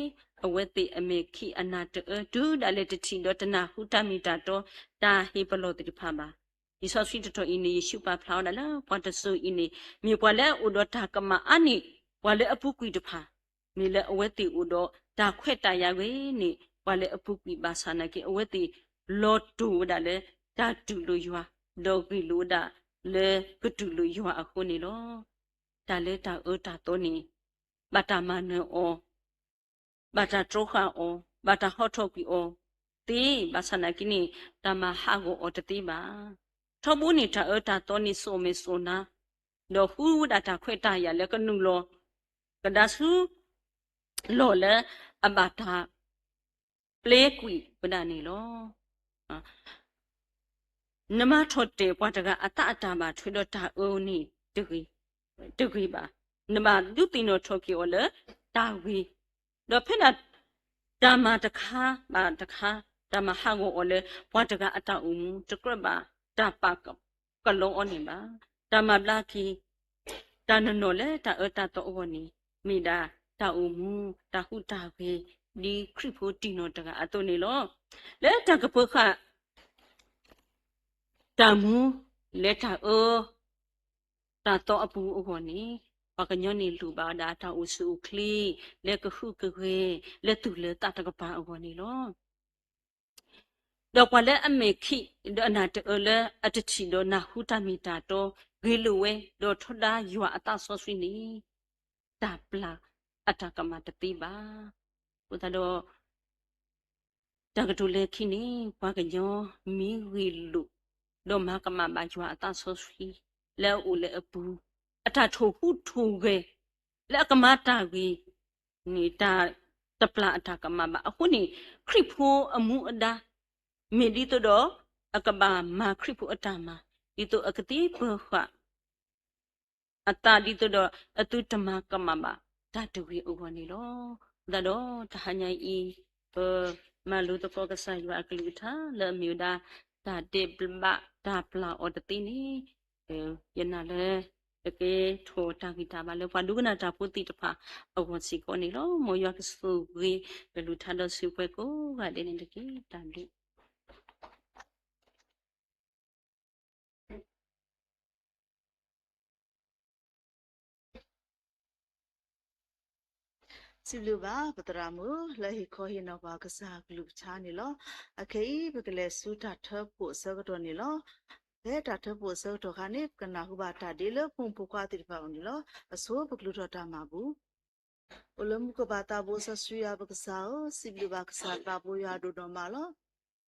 အဝဲသ့ၣ်အမဲာ်ခံအနၢ်တအၢ တုၤဒၣ်လဲာ်တထံၣ်ဒီးတနၢ်ဟူတၢ်မ့ၢ်တၢ်တီ တၢ်ဟ့ၣ်ပလီၢ်သ့ၣ်တဖၣ်ဘၣ်. လံာ်စီဆှံတတီၢ်အံၤန့ၣ် ယ့ၣ်ၡူးပာ်ဖျါဝဲဒၣ်လၢပှၤတစိၤအံၤန့ၣ် မ့ၢ်ပှၤလၢအအိၣ်ဒီးတၢ်ကမၣ်အါန့ၢ် ပှၤလၢအပူၤကွံာ်တဖၣ်, မ့ၢ်လၢအဝဲသ့ၣ်အိၣ်ဒီးတၢ်ခွဲးတၢ်ယာ်ဂ့ၤန့ၢ် ပှၤလၢအပူၤကွံာ်ဘၣ်ဆၣ်နာ်က့ အဝဲသ့ၣ်လီၤတိၢ်ဝဲဒၣ်လၢတၢ်တူၢ်လိာ်ယွၤ, ဒီးဂ့ၢ်လိာ်ဝဲဒၣ်လၢကတူၢ်လိာ်ယွၤအဃိန့ၣ်လီၤ. တၢ်လၢတၢ်အၢတၢ်သီန့ၣ် ဘၣ်တၢ်မၤနၢၤအီၤ, ဘၣ်တၢ်တြီဃာ်အီၤ, ဘၣ်တၢ်ဟီထီၣ်ကွံာ်အီၤသ့, ဘၣ်ဆၣ်နာ်က့န့ၣ် တၢ်မၤဟးဂီၤအီၤတသ့ဘၣ်. ထီဘိန့ၣ် တၢ်အၢတၢ်သီန့ၣ် စိာ်မဲာ်စိာ်နါ, ဒီးဃုဝဲဒၣ်တၢ်ခွဲးတၢ်ယာ်လၢကနုာ်လီၤ ကဒါဆူ လီၢ်လၢအဘၣ်တၢ်ပျဲကွံာ်ဝဲဒၣ်န့ၣ်လီၤ. နမၤထီၣ်တဲာ်ပှၤတဂၤအသးအတၢ်ဘၣ်ထွဲဒီးတၢ်အၢန့ၣ် တဂ့ၤဘၣ်. နဘၣ်ဒုးသ့ၣ်နီၣ်ထီၣ်က့ၤအီၤလၢတၢ်ဂ့ၤ, ဒီးဖဲဒၣ်တၢ်မၤတခါဘၣ်တခါ, တၢ်မၤဟးဂီၤအီၤလၢပှၤတဂၤအတၢ်အိၣ်မူ တကြၢးဘၣ်တၢ်ပာ်ကလီအီၤန့ၣ်ဘၣ်. တၢ်မၤဘျါက့ၤ တၢ်နီၢ်နီၢ်လၢတၢ်အၢတၢ်သီအဂီၢ်န့ၣ် မ့ၢ်ဒၣ်တၢ်အိၣ်မူ တၢ်ဟူးတၢ်ဂဲၤ ဒ်ခရံာ်ဖိတံၢ်နီၢ်တဂၤအသိးန့ၣ်လီၤ. လၢတၢ်ကပၢၤဃာ် တၢ်မူ လၢတၢ်အၢ တၢ်သီအပူၤအဂီၢ်န့ၣ် ပှၤကညီန့ၣ်လိၣ်ဘၣ်ဝဲဒၣ်တၢ်အိၣ်ဆူၣ်အိၣ်ချ့ လၢကဟုကဂဲၤ လၢသူၣ်လၢသးတကပၤအဂီၢ်န့ၣ်လီၤ. ဒီးပှၤလၢအမဲာ်ခံး ဒီးအနၢ်တအၢလၢအတထံၣ်ဒီးနၢ်ဟူတၢ်မ့ၢ်တၢ်တီ ဂ့ၤလိာ်ဝဲ ဒီးထီဒါယွၤအသးစီဆှံန့ၣ် တၢ်ပျၢ်အတၢ်ကမၣ်တသ့ဘၣ်. အဃိသတးဒီး တၢ်ကတိၤလၢခံန့ၣ် ပှၤကညီမ့ၢ်ဂ့ၤလိာ် ဒီးမၤကမၣ်ဘၣ်ယွၤအသးစီဆှံ လၢအအိၣ်လၢအပူၤ အတၢ်ထိၣ်ဟူးထိၣ်ဂဲၤ လၢအကမၤတၢ်ဂ့ၤန့ၣ် တၢ်တပျၢ်အတၢ်ကမၣ်ဘၣ်. အဃိန့ၣ် ခရံာ်ဖိအမူအဒါ မ့ၢ်ဒ်သိးဒီး အကဘၣ်မၤခရံာ်ဖိအတၢ်မၤ ဒ်သိးအကသ့ပၢၤဃာ် အသးဒ်သိးဒီး အသုတမၤကမၣ်ဘၣ်တၢ်တဂ့ၤအဂီၢ်န့ၣ်လီၤ. အဃိသတးဒီး တဟါညါအံၤ ပမၤလိသကိးကစၢ်ယွၤအကလုၢ်ကထါ လၢအမ့ၢ်ဝဲဒၣ် တၢ်ဒဲးဘးတၢ်ပျၢ်အီၤတသ့န့ၣ် ယနာ်လၢ ကကဲထီၣ်တၢ်ဂံၢ်တၢ်ဘါလၢပှၤဒိကနၣ်တၢ်ဖိသ့ၣ်တဖၣ်အဂီၢ်စ့ၢ်ကီးန့ၣ်လီၤ. မ်ယွၤကဆိၣ်ဂ့ၤ ကလုၢ်ကထါဒီးစံးပှဲၤကိးဂၤဒဲးန့ၣ်တက့ၢ်. တၢ်ဘျုး စံးဘျုးဘၣ်ပသရၣ်မုၣ် လၢဟ့ၣ်ခီဟ့ၣ်နီၤပှၤကစၢ်အကလုၢ်ကထါန့ၣ်လီၤ. အခဲအံၤ ပကလဲၤဆူတၢ်ထၢဖှိၣ်အဆၢကတီၢ်န့ၣ်လီၤ. ဖဲတၢ်ထၢဖှိၣ်အဆၢကတီၢ်အခါန့ၣ် ပကနၢ်ဟူဘၣ်တၢ်ဒ့လၢဖိမုၣ်ဖိခွါသ့ၣ်တဖၣ်အအိၣ်န့ၣ်လီၤ. အဆိ ပကလူၤထီၣ်တၢ်မၤဘူၣ်. အိၣ်လၢမူခိၣ်ဘၣ်သးဘိစီဆှံယွၤပကစၢ်ဧၢ, စံးဘျုးဘၣ်ကစၢ်သးဘိယွၤဒိၣ်နီၢ်မးလီၤ.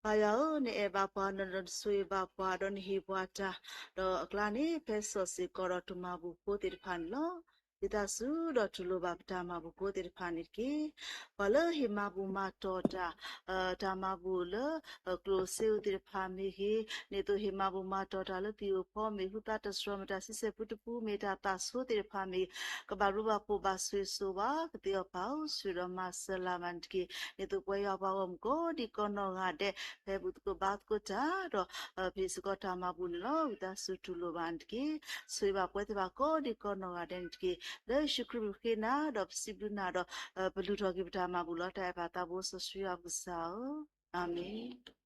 ပၢ်ယွၤဧၢ, နအဲၣ်ဘၣ်ပှၤ, နဆိၣ်ဂ့ၤဘၣ်ပှၤ, ဒီးနဟ့ၣ်ပှၤတၢ်, ဒီးအကျါန့ၣ် ဖဲစီၤစ့ၢ်ကီးဒီးတၢ်မၤဘူၣ်ဖိသ့ၣ်တဖၣ်န့ၣ်လီၤ. ဝံသးစူၤဒီးတူၢ်လိာ်ဘၣ်ပတၢ်မၤဘူၣ်ဖိသ့ၣ်တဖၣ်န့ၣ်တက့ၢ်. ပှၤလၢဟ့ၣ်မၤဘူၣ်မၤတီၤတၢ်, တၢ်မၤဘူၣ်လၢ ကျိၣ်စ့ဧိၤသ့ၣ်တဖၣ်မ့ၢ်ဂ့ၤ, ဒ်သိးဟ့ၣ်မၤဘူၣ်မၤတီၤတၢ်လၢသံၣ်ဧိၤဖီမ့ၢ်ဂ့ၤ, ဃုသးတၢ်စှၤမ့ၢ်ဂ့ၤ, တၢ်ဆံဆဲၣ်ပူတပူမ့ၢ်ဂ့ၤ, တၢ်သးဆိသ့ၣ်တဖၣ်မ့ၢ်ဂ့ၤ, ကဘၣ်ဘျုးဘၣ်ဖှိၣ်ဘၣ်ဆိၣ်ဂ့ၤဆိၣ်ဝါကသ့အီၤ, ပၢ်ဧၢ, ဆိၣ်ဒီးမၤစၢၤလၢ်မၤန့ၣ်တက့ၢ်. ဒ်သိးပဝဲယွၤပှၤဂီၢ်မုၢ်ကိးဒံးကိးနီၢ်ဂၤဒဲး ဖဲဘူၣ်သကိးဘါသကိးတၢ်ဒီး ပဟ့ၣ်စ့ၢ်ကီးတၢ်မၤဘူၣ်န့ၣ်လီၤ. ဝံသးစူၤတူၢ်လိာ်ဘၣ်န့ၣ်တက့ၢ်. ဆိၣ်ဂ့ၤဘၣ်ပဝဲသ့ၣ်တဖၣ်ကိးဒံးကိးနီၢ်ဂၤဒဲးန့ၣ်တက့ၢ်. လၢယ့ၣ်ၡူးခရံာ်ပဃ့နၤ ဒီးပစံးဘျုးနၤဒီး ပလူၤထီၣ်က့ၤပတၢ်မၤဘူၣ်လီၤ. တၢ်အဲၣ်ဘၣ်သးဘိစီဆှံယွၤပကစၢ်ဧၢ, အၤမ့ၣ်.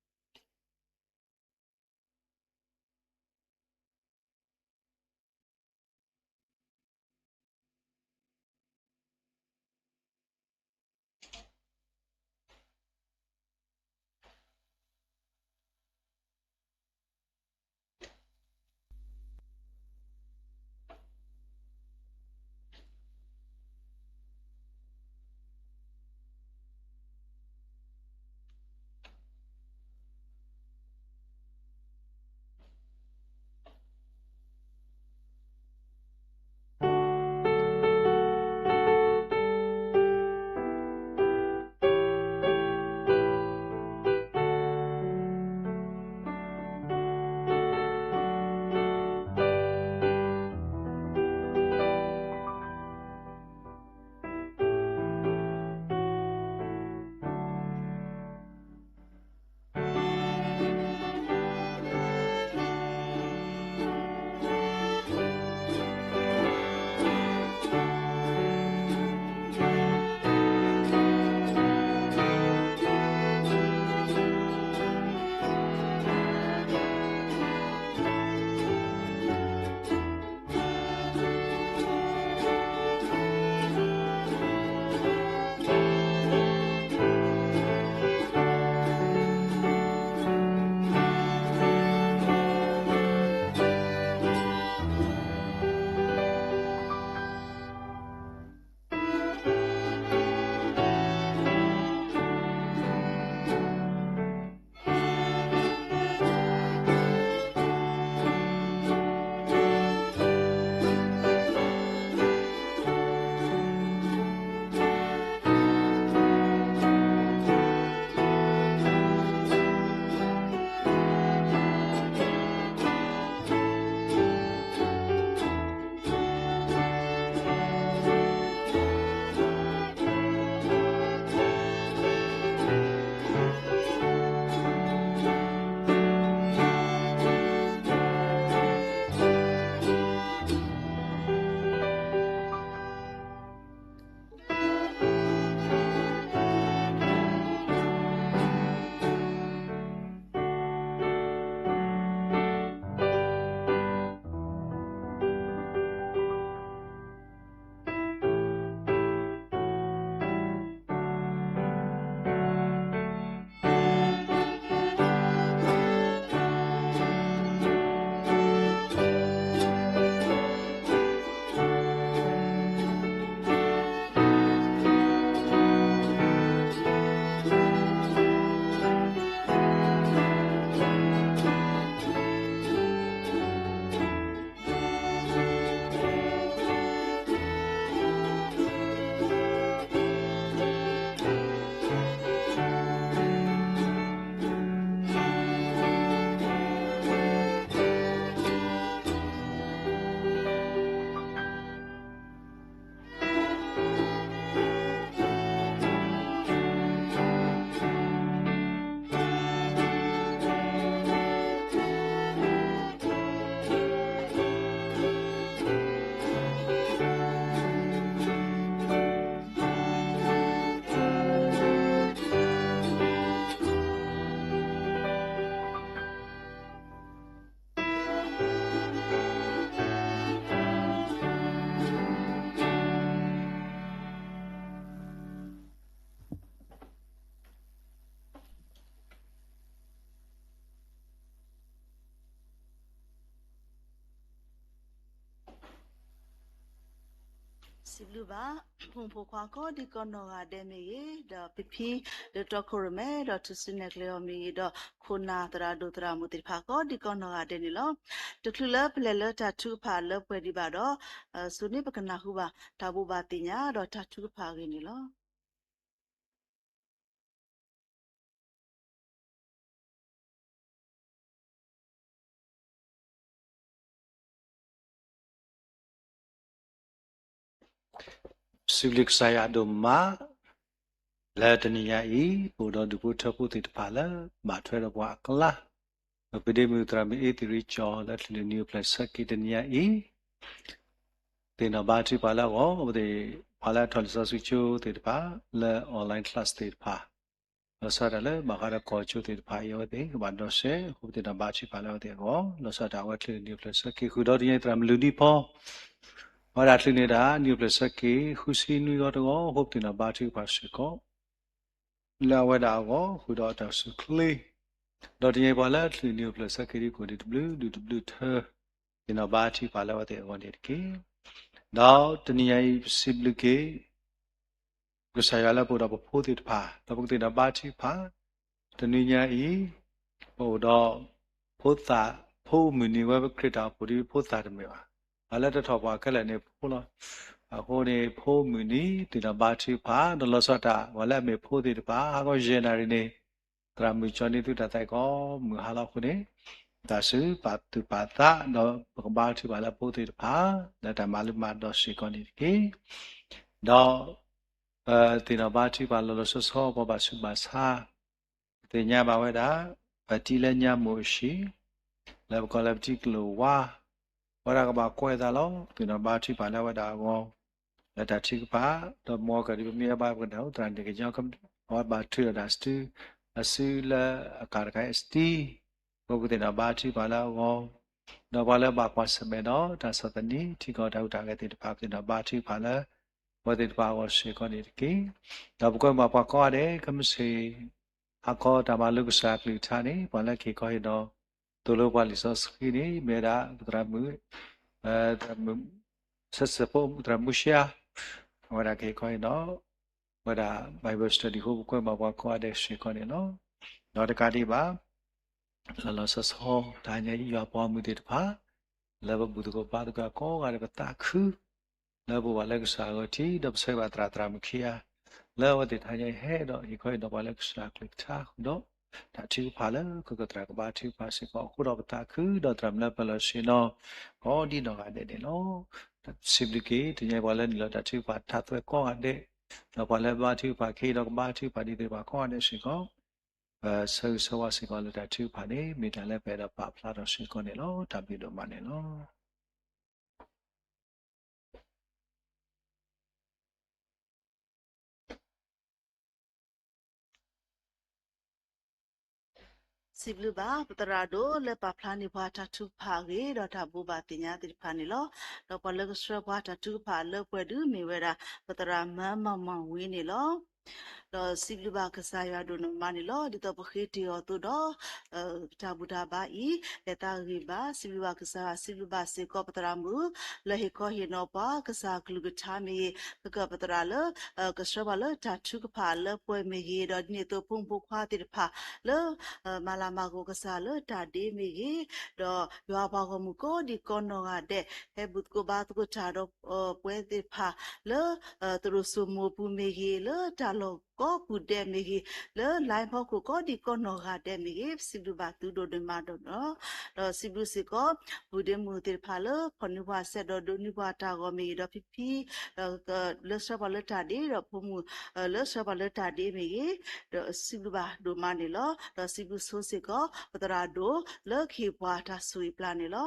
စံးဘျုးဘၣ် ဖိမုၣ်ဖိခွါကိးဒံကိးနီၢ်ဂၤဒဲးမ့ၢ်ဂ့ၤ, ဒီးဖံဖံ လၢတီခိၣ်ရိၣ်မဲ ဒီးထူၣ်စုနဲၣ်ကျဲအီၤမ့ၢ်ဂ့ၤ, ဒီးခိၣ်နၢ်သရၣ်ဒိၣ်သရၣ်မုၣ်သ့ၣ်တဖၣ် ကိးဒံကိးနီၢ်ဂၤဒဲးန့ၣ်လီၤ. တချုးလၢပလဲၤလၢတၢ်ထုကဖၣ်လၢပှဲၤဒံးဘၣ်ဒီး, စိၤန့ၣ်ပကနၢ်ဟူဘၣ် တၢ်ဘိးဘၣ်သ့ၣ်ညါ ဒီးတၢ်ထုကဖၣ်အဂ့ၢ်န့ၣ်လီၤ. စံးဘျုးကစၢ်ယွၤဒိၣ်မး, လၢတနံၤညါအံၤ ပအိၣ်ဒီးဒူၣ်ဖိထၢဖိသ့ၣ်တဖၣ်လၢ ဘၣ်ထွဲဒီးပှၤအကျါ, ပပဒ့မုၣ်သရၣ်မုၣ်အ့သံၣ်ရံကၠီ လၢချုးလၢနံၣ်အိၣ်ဖျဲၣ်ဆၢက့ၤတနံၤညါအံၤ သ့ၣ်နီၣ်ဘါထုကဖၣ်လၢအဂီၢ်, အဝဲသ့ၣ် ပှၤလၢအထီၣ်လံာ်စီဆှံကၠိသ့ၣ်တဖၣ် လၢ online class သ့ၣ်တဖၣ် လီၤဆီဒၣ်တၢ်လၢဘၣ်ဃးဒီးကီၢ်ကၠိသ့ၣ်တဖၣ်အံၤ အဝဲသ့ၣ်ကဘၣ်ဒီးစဲး အဃိပသ့ၣ်နီၣ်ဘါထုကဖၣ်လၢအဝဲသ့ၣ်အဂီၢ်, လီၤဆီဒၣ်တၢ်အဝဲချုးလၢနံၣ်အိၣ်ဖျဲၣ်ဆၢက့ၤဃုာ်ဒီးတနံၤညါအံၤ သရၣ်မုၣ်လုၢ်ဒံဖီ အဝဲဒၣ်ချုးန့ၣ်တၢ် နံၣ်အိၣ်ဖျဲၣ်ဆၢက့ၤ ဃုဆံနွံဂီၤတဂီၤ အဃိပသ့ၣ်နီၣ်ဘါထုကဖၣ်စ့ၢ်ကီး လၢအဝဲဒၣ်အဂီၢ် ဃုာ်ဒီးတၢ်စူၢ်ချ့, ဒီးတနံၤညါအံၤပှၤလၢချုးနံၣ်အိၣ်ဖျဲၣ်ဆၢက့ၤဒံးကိးဒံးတဘျုး ဒူၣ်တဘျုးထၢ သ့ၣ်နီၣ်ဘါထုကဖၣ်လၢအဝဲသ့ၣ်အဂီၢ်န့ၣ်တက့ၢ်. ဒီးတနံၤညါအံၤ ပစံးဘျုးက့ၤ ကစၢ်ယွၤလၢပအိၣ်ဒီးပဖိသ့ၣ်တဖၣ် ဒီးပကသ့ၣ်နီၣ်ဘါထုကဖၣ် တနံၤညါအံၤ ပအိၣ်ဒီး ဖိသၣ် ဖိမုၣ်နံၤဝဲ ပခရံာ်တၢ်အိၣ်ဖှိၣ်ဒ်ဖိသၣ်တမ့ၢ်ဘၣ်, ပှၤလၢတထီၣ်ပှၤခဲလၢာ်န့ၣ်ဖိလီၤ. အဃိန့ၣ် ဖိမုၣ်နံၤ သ့ၣ်နီၣ်ဘါထုကဖၣ် ဒီးလီၤဆီဒၣ်တၢ် ပှၤလၢအမ့ၢ်ဖိသ့ၣ်တဖၣ် ဟါခီယဲၢ်နၣ်ရံၣ်န့ၣ် သရၣ်မုၣ်ကၠီန့ၢ်သုတၢ်သးကီမုၢ်ဟါလီၤအဃိန့ၣ် တၢ်စူၢ်ပာ်သူၣ်ပာ်သး ဒီးပကဘါထုကဖၣ်လၢဖိသ့ၣ်တဖၣ် လၢတၢ်မၤလိမၤဒိးစ့ၢ်ကီးန့ၣ်တက့ၢ်. ဒီး ပသ့ၣ်နီၣ်ဘါထုကဖၣ်လီၤလီၤဆီဆီ ပှၤဘၣ်ဆူးဘၣ်ဆါ ပသ့ၣ်ညါဘၣ်ဝဲဒၣ် ပတံၤလၢညါမိၢ်အၡံး လၢပကိးလၢပတံၤကလိာ်ဝါ ဝဲဒၣ်ကဘၣ်ကွဲးအသးလီၤ. ပသ့ၣ်နီၣ်ဘါထုကဖၣ်လၢအဝဲဒၣ်အဂီၢ် လၢတၢ်ထုကဖၣ် ဒီးမ်ကဒုးပမ့ၢ်အဘၣ်ပကနၢ်ဟူသရၣ်န့ၣ်ကညီ အဝဲဘၣ်ထုးဒီးတၢ်စု အစုလၢအကၤတခါအံၤစတံ ပကသ့ၣ်နီၣ်ဘါထုကဖၣ်လၢအဂီၢ် ဒီးပှၤလၢဘၣ်ကွၢ်ဆၢၣ်မဲာ်ဒီးတၢ်ဆီၣ်သနံး ထံကီၢ်တၢ်ဟူးတၢ်ဂဲၤသ့ၣ်တဖၣ် ပသ့ၣ်နီၣ်ဘါထုကဖၣ်လၢ ပဝဲသ့ၣ်တဖၣ်အဂီၢ်စ့ၢ်ကီးန့ၣ်တက့ၢ်. ဒီးပကွဲမုာ်ပှၤကိးဂၤဒဲး ခဲမုၢ်ဆ့ၣ် ဟါခီတၢ်မၤလိကစၢ်အကလုၢ်ကထါန့ၣ် ပှၤလၢကဟ့ၣ်ခီဟ့ၣ်နီၤ သိၣ်လိပှၤလံာ်စီဆှံန့ၣ် မ့ၢ်ဝဲဒၣ် သရၣ်မုၣ် သရၣ်မုၣ် ဆၢစၢၢ်ဖိ သရၣ်မုၣ်ရှါ အဝဲဒၣ်ကဟ့ၣ်ခီဟ့ၣ်နီၤ ဝဲဒၣ် Bible study အဃိ ပကွဲမုာ်ပှၤကိးဂၤဒဲးစ့ၢ်ကီးန့ၣ်လီၤ. ဒီးတကးဒံးဘၣ် လီၤလီၤဆီဆီ တဟါညါအံၤ ယွၤပှၤဂီၢ်မုၢ်သ့ၣ်တဖၣ် လၢပဘူၣ်သကိးဘါသကိးကိးဂၤဒဲး ပသးခု လၢပအိၣ်ဘၣ်လၢကစၢ်အဂီၢ်ထံး ဒီးပဆၢဂ့ၤဘၣ်သရၣ်သရၣ်မုၣ်ခံဂၤ လၢအဝဲသ့ၣ်တဟါညါအံၤ ဟဲဒီးဟ့ၣ်ခီဟ့ၣ်နီၤပှၤလၢကစၢ်အကလုၢ်ကထါဃုာ်ဒီး တၢ်ထုကဖၣ်လၢ ကကသရၣ်ကဘါထုကဖၣ်စ့ၢ်ကီးအဃိဒီး ပသးခုဒီးသရၣ်မုၣ်လၢပလီၢ်ဆ့ၣ်နီၤ ကိးဒံနီၢ်ဂၤဒဲးန့ၣ်လီၤ. စံးဘျုးက့ၤ တနံၤညါပှၤလၢနုာ်လီၤတၢ်ထုကဖၣ်ထးသွဲကိးဂၤဒဲး ဒီးပှၤလၢဘါထုကဖၣ်ကဟ့ၣ်ဒီးကဘါထုကဖၣ်ဒ်သိးပှၤကိးဂၤဒဲးစ့ၢ်ကီး ပဆၢဂ့ၤဆၢဝါစ့ၢ်ကီးလၢတၢ်ထုကဖၣ်န့ၣ် မ့ၢ်တၢ်လၢပအဲၣ်ဒိးပာ်ဖျါထီၣ်စ့ၢ်ကီးန့ၣ်လီၤ. တၢ်ဘျုးဒိၣ်မးန့ၣ်လီၤ. စံးဘျုးဘၣ် ပသရၣ်ဒိၣ်လၢပာ်ဖျါန့ၢ်ပှၤတၢ်ထုကဖၣ်အဂ့ၢ် ဒီးတၢ်ဘိးဘၣ်သ့ၣ်ညါသ့ၣ်တဖၣ်န့ၣ်လီၤ. ဒီးပှၤလၢကဆှၢပှၤတၢ်ထုကဖၣ်လၢပှဲၤဒုးမ့ၢ်ဝဲဒၣ် ပသရၣ်မၢမၢ်မၢ်ဝံၤန့ၣ်လီၤ. ဒီးစံးဘျုးဘၣ်ကစၢ်ယွၤဒိၣ်နီၢ်မးန့ၣ်လီၤ. ဒ်သိးပဃ့တ့ၢ်အီၤအသိးဒီး တၢ်ဘူၣ်တၢ်ဘါအံၤ လဲၤသးဂ့ၤဘၣ်. စံးဘျုးဘၣ်ကစၢ်ယွၤ စံးဘျုးဘၣ်စ့ၢ်ကီးပသရၣ်မုၣ် လၢဟ့ၣ်ခီဟ့ၣ်နီၤပှၤ ကစၢ်အကလုၢ်ကထါမ့ၢ်ဂ့ၤ, ကကပသရၣ်လၢ ကဆှၢပှၤလၢတၢ်ထုကဖၣ်လၢပှဲၤမ့ၢ်ဂ့ၤ, ဒီးဒ်န့ၣ်အသိး ဖိမုၣ်ဖိခွါသ့ၣ်တဖၣ်လၢ မၤလၤမၤကပီၤကစၢ်လၢတၢ်ဒ့မ့ၢ်ဂ့ၤ, ဒီးယွၤပှၤဂီၢ်မုၢ်ကိးဒံးကိးနီၢ်ဂၤဒဲး ဟဲဘူၣ်သကိးဘါသကိးတၢ်ဒီးပှဲၤသ့ၣ်တဖၣ်လၢ သရိာ်စိမိးပူၤမ့ၢ်ဂ့ၤ, လၢတၢ်လီၢ်ကိးပူၤဒဲးမ့ၢ်ဂ့ၤ, လၢ line ဖီခိၣ်ကိးဒံးကိးနီၢ်ဂၤဒဲးမ့ၢ်ဂ့ၤ, ပစံးဘျုးဘၣ်သုဒိၣ်ဒိၣ်မးဒိၣ်နီၢ်, ဒီးစံးဘျုးစ့ၢ်ကီး ပုၢ်ဒ့မုၣ်သ့ၣ်တဖၣ်လၢ ဖီၣ်န့ၢ်ပှၤစဲးဒီးဒိးန့ၢ်ပှၤတၢ်ဂီၤမ့ၢ်ဂ့ၤ, ဒီးဖံဖံ လၢဆှၢပှၤလၢတၢ်ဒ့, ဒီးဖိမုၣ် လၢဆှၢပှၤလၢတၢ်ဒ့မ့ၢ်ဂ့ၤ, ဒီးစံးဘျုးဘၣ်ဒိၣ်မးန့ၣ်လီၤ. ဒီးစံးဘျုးဆိစ့ၢ်ကီး ပသရၣ်ဒိၣ်လၢကဟ့ၣ်ပှၤတၢ်ဆိၣ်ဂ့ၤပျၢ်န့ၣ်လီၤ.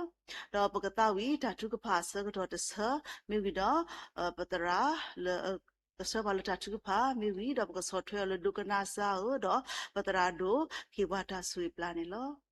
ဒီးပကသးဝံၣ်တၢ်ထုကဖၣ်အဆၢကတီၢ်တဆၢ မ့ၢ်ဝံၤဒီး ပသရၣ်လၢ ကဆှၢပှၤလၢတၢ်ထုကဖၣ် မ့ၢ်ဝံၤဒီး ပကဆီၣ်ထွဲအီၤလၢဒိကနၣ်စၢ်ဧၢ, ဒီးပသရၣ်ဒိၣ်ကဟ့ၣ်ပှၤတၢ်ဆိၣ်ဂ့ၤပျၢ်န့ၣ်လီၤ.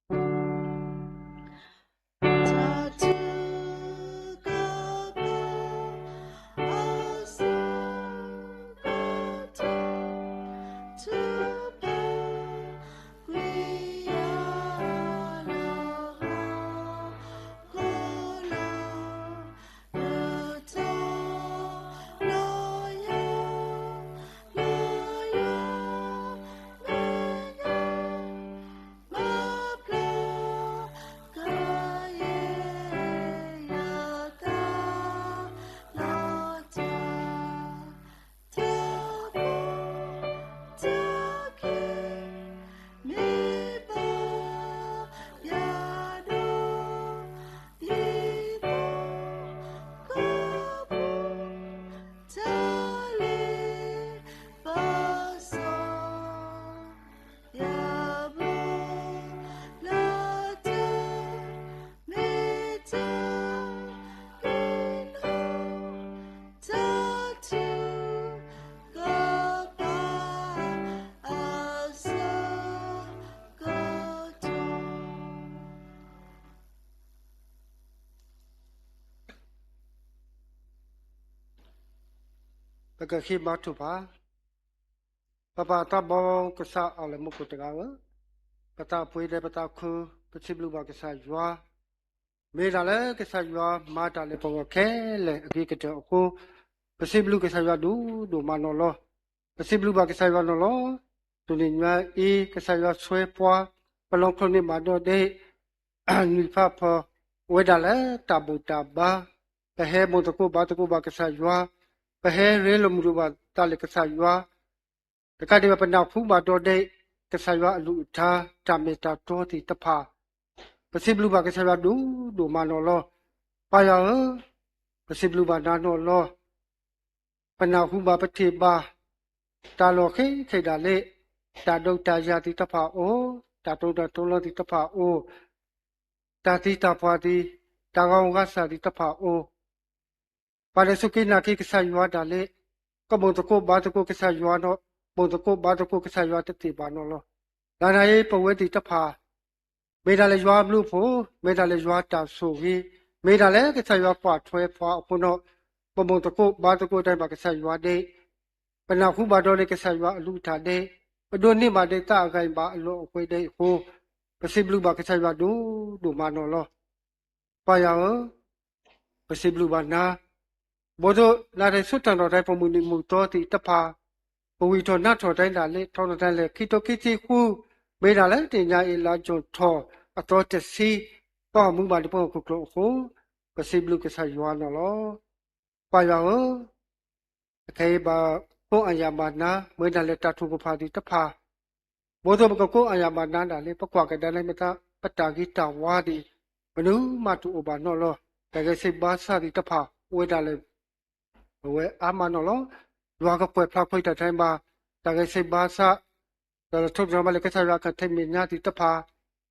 ပကဃ့ဘါထုကဖၣ်. ပပၢ်သးဘီကစၢ်အလၤမူခိၣ်တဂၤဧၢ, ပသးပှ့ၤဒီးပသးခု, ပစံးဘျုးဘၣ်ကစၢ်ယွၤ, မ့ၢ်ဒၣ်လၢကစၢ်ယွၤမၤတၢ်လၢပဂီၢ်ခဲလၢာ်အဂ့ၤကတၢၢ်အဃိ, ပစံးဘျုးကစၢ်ယွၤဒိၣ်ဒိၣ်မးနီၢ်လီၤ. ပစံးဘျုးဘၣ်ကစၢ်ယွၤနီၢ်လီၤ. တနံၤညါအံၤ ကစၢ်ယွၤဆှၢပှၤ ပလီၤချိၣ်န့ၢ်ဘၣ်ဒီးဒဲး နွံဖးဖီ အိၣ်ဝဲဒၣ်လၢတၢ်ဘူၣ်တၢ်ဘါ, ပဟဲဘူၣ်သကိးဘါသကိးဘၣ်ကစၢ်ယွၤ, ပဟဲရ့လိာ်မုာ်လိာ်ဘၣ်သးလၢကစၢ်ယွၤ, တကးဒံးဘၣ်ပနၢ်ဟူဘၣ်ဒီးဒဲး ကစၢ်ယွၤအကလုၢ်ကထါ တၢ်မ့ၢ်တၢ်တီသ့ၣ်တဖၣ်, ပစံးဘျုးဘၣ်ကစၢ်ယွၤဒိၣ်ဒိၣ်မးနီၢ်လီၤ. ပၢ်ယွၤဧၢ, ပစံးဘျုးဘၣ်နၤနီၢ်လီၤ. ပနၢ်ဟူဘၣ်ပထံၣ်ဘၣ် တၢ်လီၢ်ဃ့ခဲဒၣ်လဲာ်, တၢ်ဒိးတၢ်ယၤသ့ၣ်တဖၣ်အိၣ်, တၢ်တိၢ်တၢ်တီလီၤသ့ၣ်တဖၣ်အိၣ်, တၢ်သံတၢ်ပှၢ်သ့ၣ်, တၢ်ဂီၤဂၤစၢ်သ့ၣ်တဖၣ်အိၣ်, ပှၤလၢစူၢ်က့ၤနာ်က့ၤကစၢ်ယွၤဒၣ်လဲာ်, ကဘူၣ်သကိးဘါသကိးကစၢ်ယွၤဒီး ဘူၣ်သကိးဘါသကိးကစၢ်ယွၤတသ့ဘၣ်နီၢ်လီၤ. လၢနၤအံၤပဝဲသ့ၣ်တဖၣ် မ့ၢ်ဒၣ်လၢယွၤအဘျုးအဖှိၣ်, မ့ၢ်ဒၣ်လၢယွၤတၢ်ဆိၣ်ဂ့ၤ, မ့ၢ်ဒၣ်လၢကစၢ်ယွၤကွၢ်ထွဲပှၤအဃိဒီး, ပဘူၣ်သကိးဘါသကိးတၢ်ဘၣ်ကစၢ်ယွၤဒဲး, ပနၢ်ဟူဘၣ်ဒီးဒဲးကစၢ်ယွၤအကလုၢ်ကထါဒဲး, ပဒိးန့ၢ်ဘၣ်ဒဲးသးအဂၤအံၤဘၣ်အလီၢ်အကွဲဒဲးအဃိ, ပစံးဘျုးဘၣ်ကစၢ်ယွၤဒိၣ်ဒိၣ်မးနီၢ်လီၤ. ပၢ်ယွၤဧၢ, ပစံးဘျုးဘၣ်နၤ, ဘီသိၣ်နၤတၢ်ဆိၣ်တၢ်နီၣ်တၢ်ပမုၢ်နံၤမုၢ်သီသ့ၣ်တဖၣ်, ပဝံၤထီၣ်နါထီၣ်တၢ်ဒၣ်လဲာ် ထီၣ်နီၣ်တၢ်လဲာ် ခံထိခံဆံဃု, မ့ၢ်ဒၣ်လၢတနံၤညါအံၤ လါကၠိၣ်ထီၣ်အသီတဆံ, ပမူဘၣ်တပှၢ်ခိၣ်ကျိအဃိ, ပစံးဘျုးကစၢ်ယွၤနီၢ်လီၤ. ပၢ်ယွၤဧၢ, အခဲအံၤဘၣ်ကိးအါယၤဘၣ်နၤ မ့ၢ်ဒၣ်လၢတၢ်ထုကဖၣ်သ့ၣ်တဖၣ်, ဘီသိၣ်ပကကိးအါယၤဘၣ်နၤဒၣ်လဲာ် ပကွၢ်ကဒါန့ၣ်မ့ၢ်သး ပတၢ်ဂ့ၤတၢ်ဝါသ့ၣ် မနုၤမးတအိၣ်ဘၣ်နီၢ်လီၤ. တၢ်ဂဲၤဆံးဘါစၢ်သ့ၣ်တဖၣ် အိၣ်ဝဲဒၣ်လၢ ပဝဲအါမးနီၢ်လီၤ. ယွၤကကွဲးဖျါခွဲးတၢ်ထဲဘၣ် တၢ်ဂဲၤဆံးဘါစၢ်, ဒီးထိၣ်သတြီၤဘၣ်လၢကစၢ်ယွၤကထံးမဲာ်ညါသ့ၣ်တဖၣ်,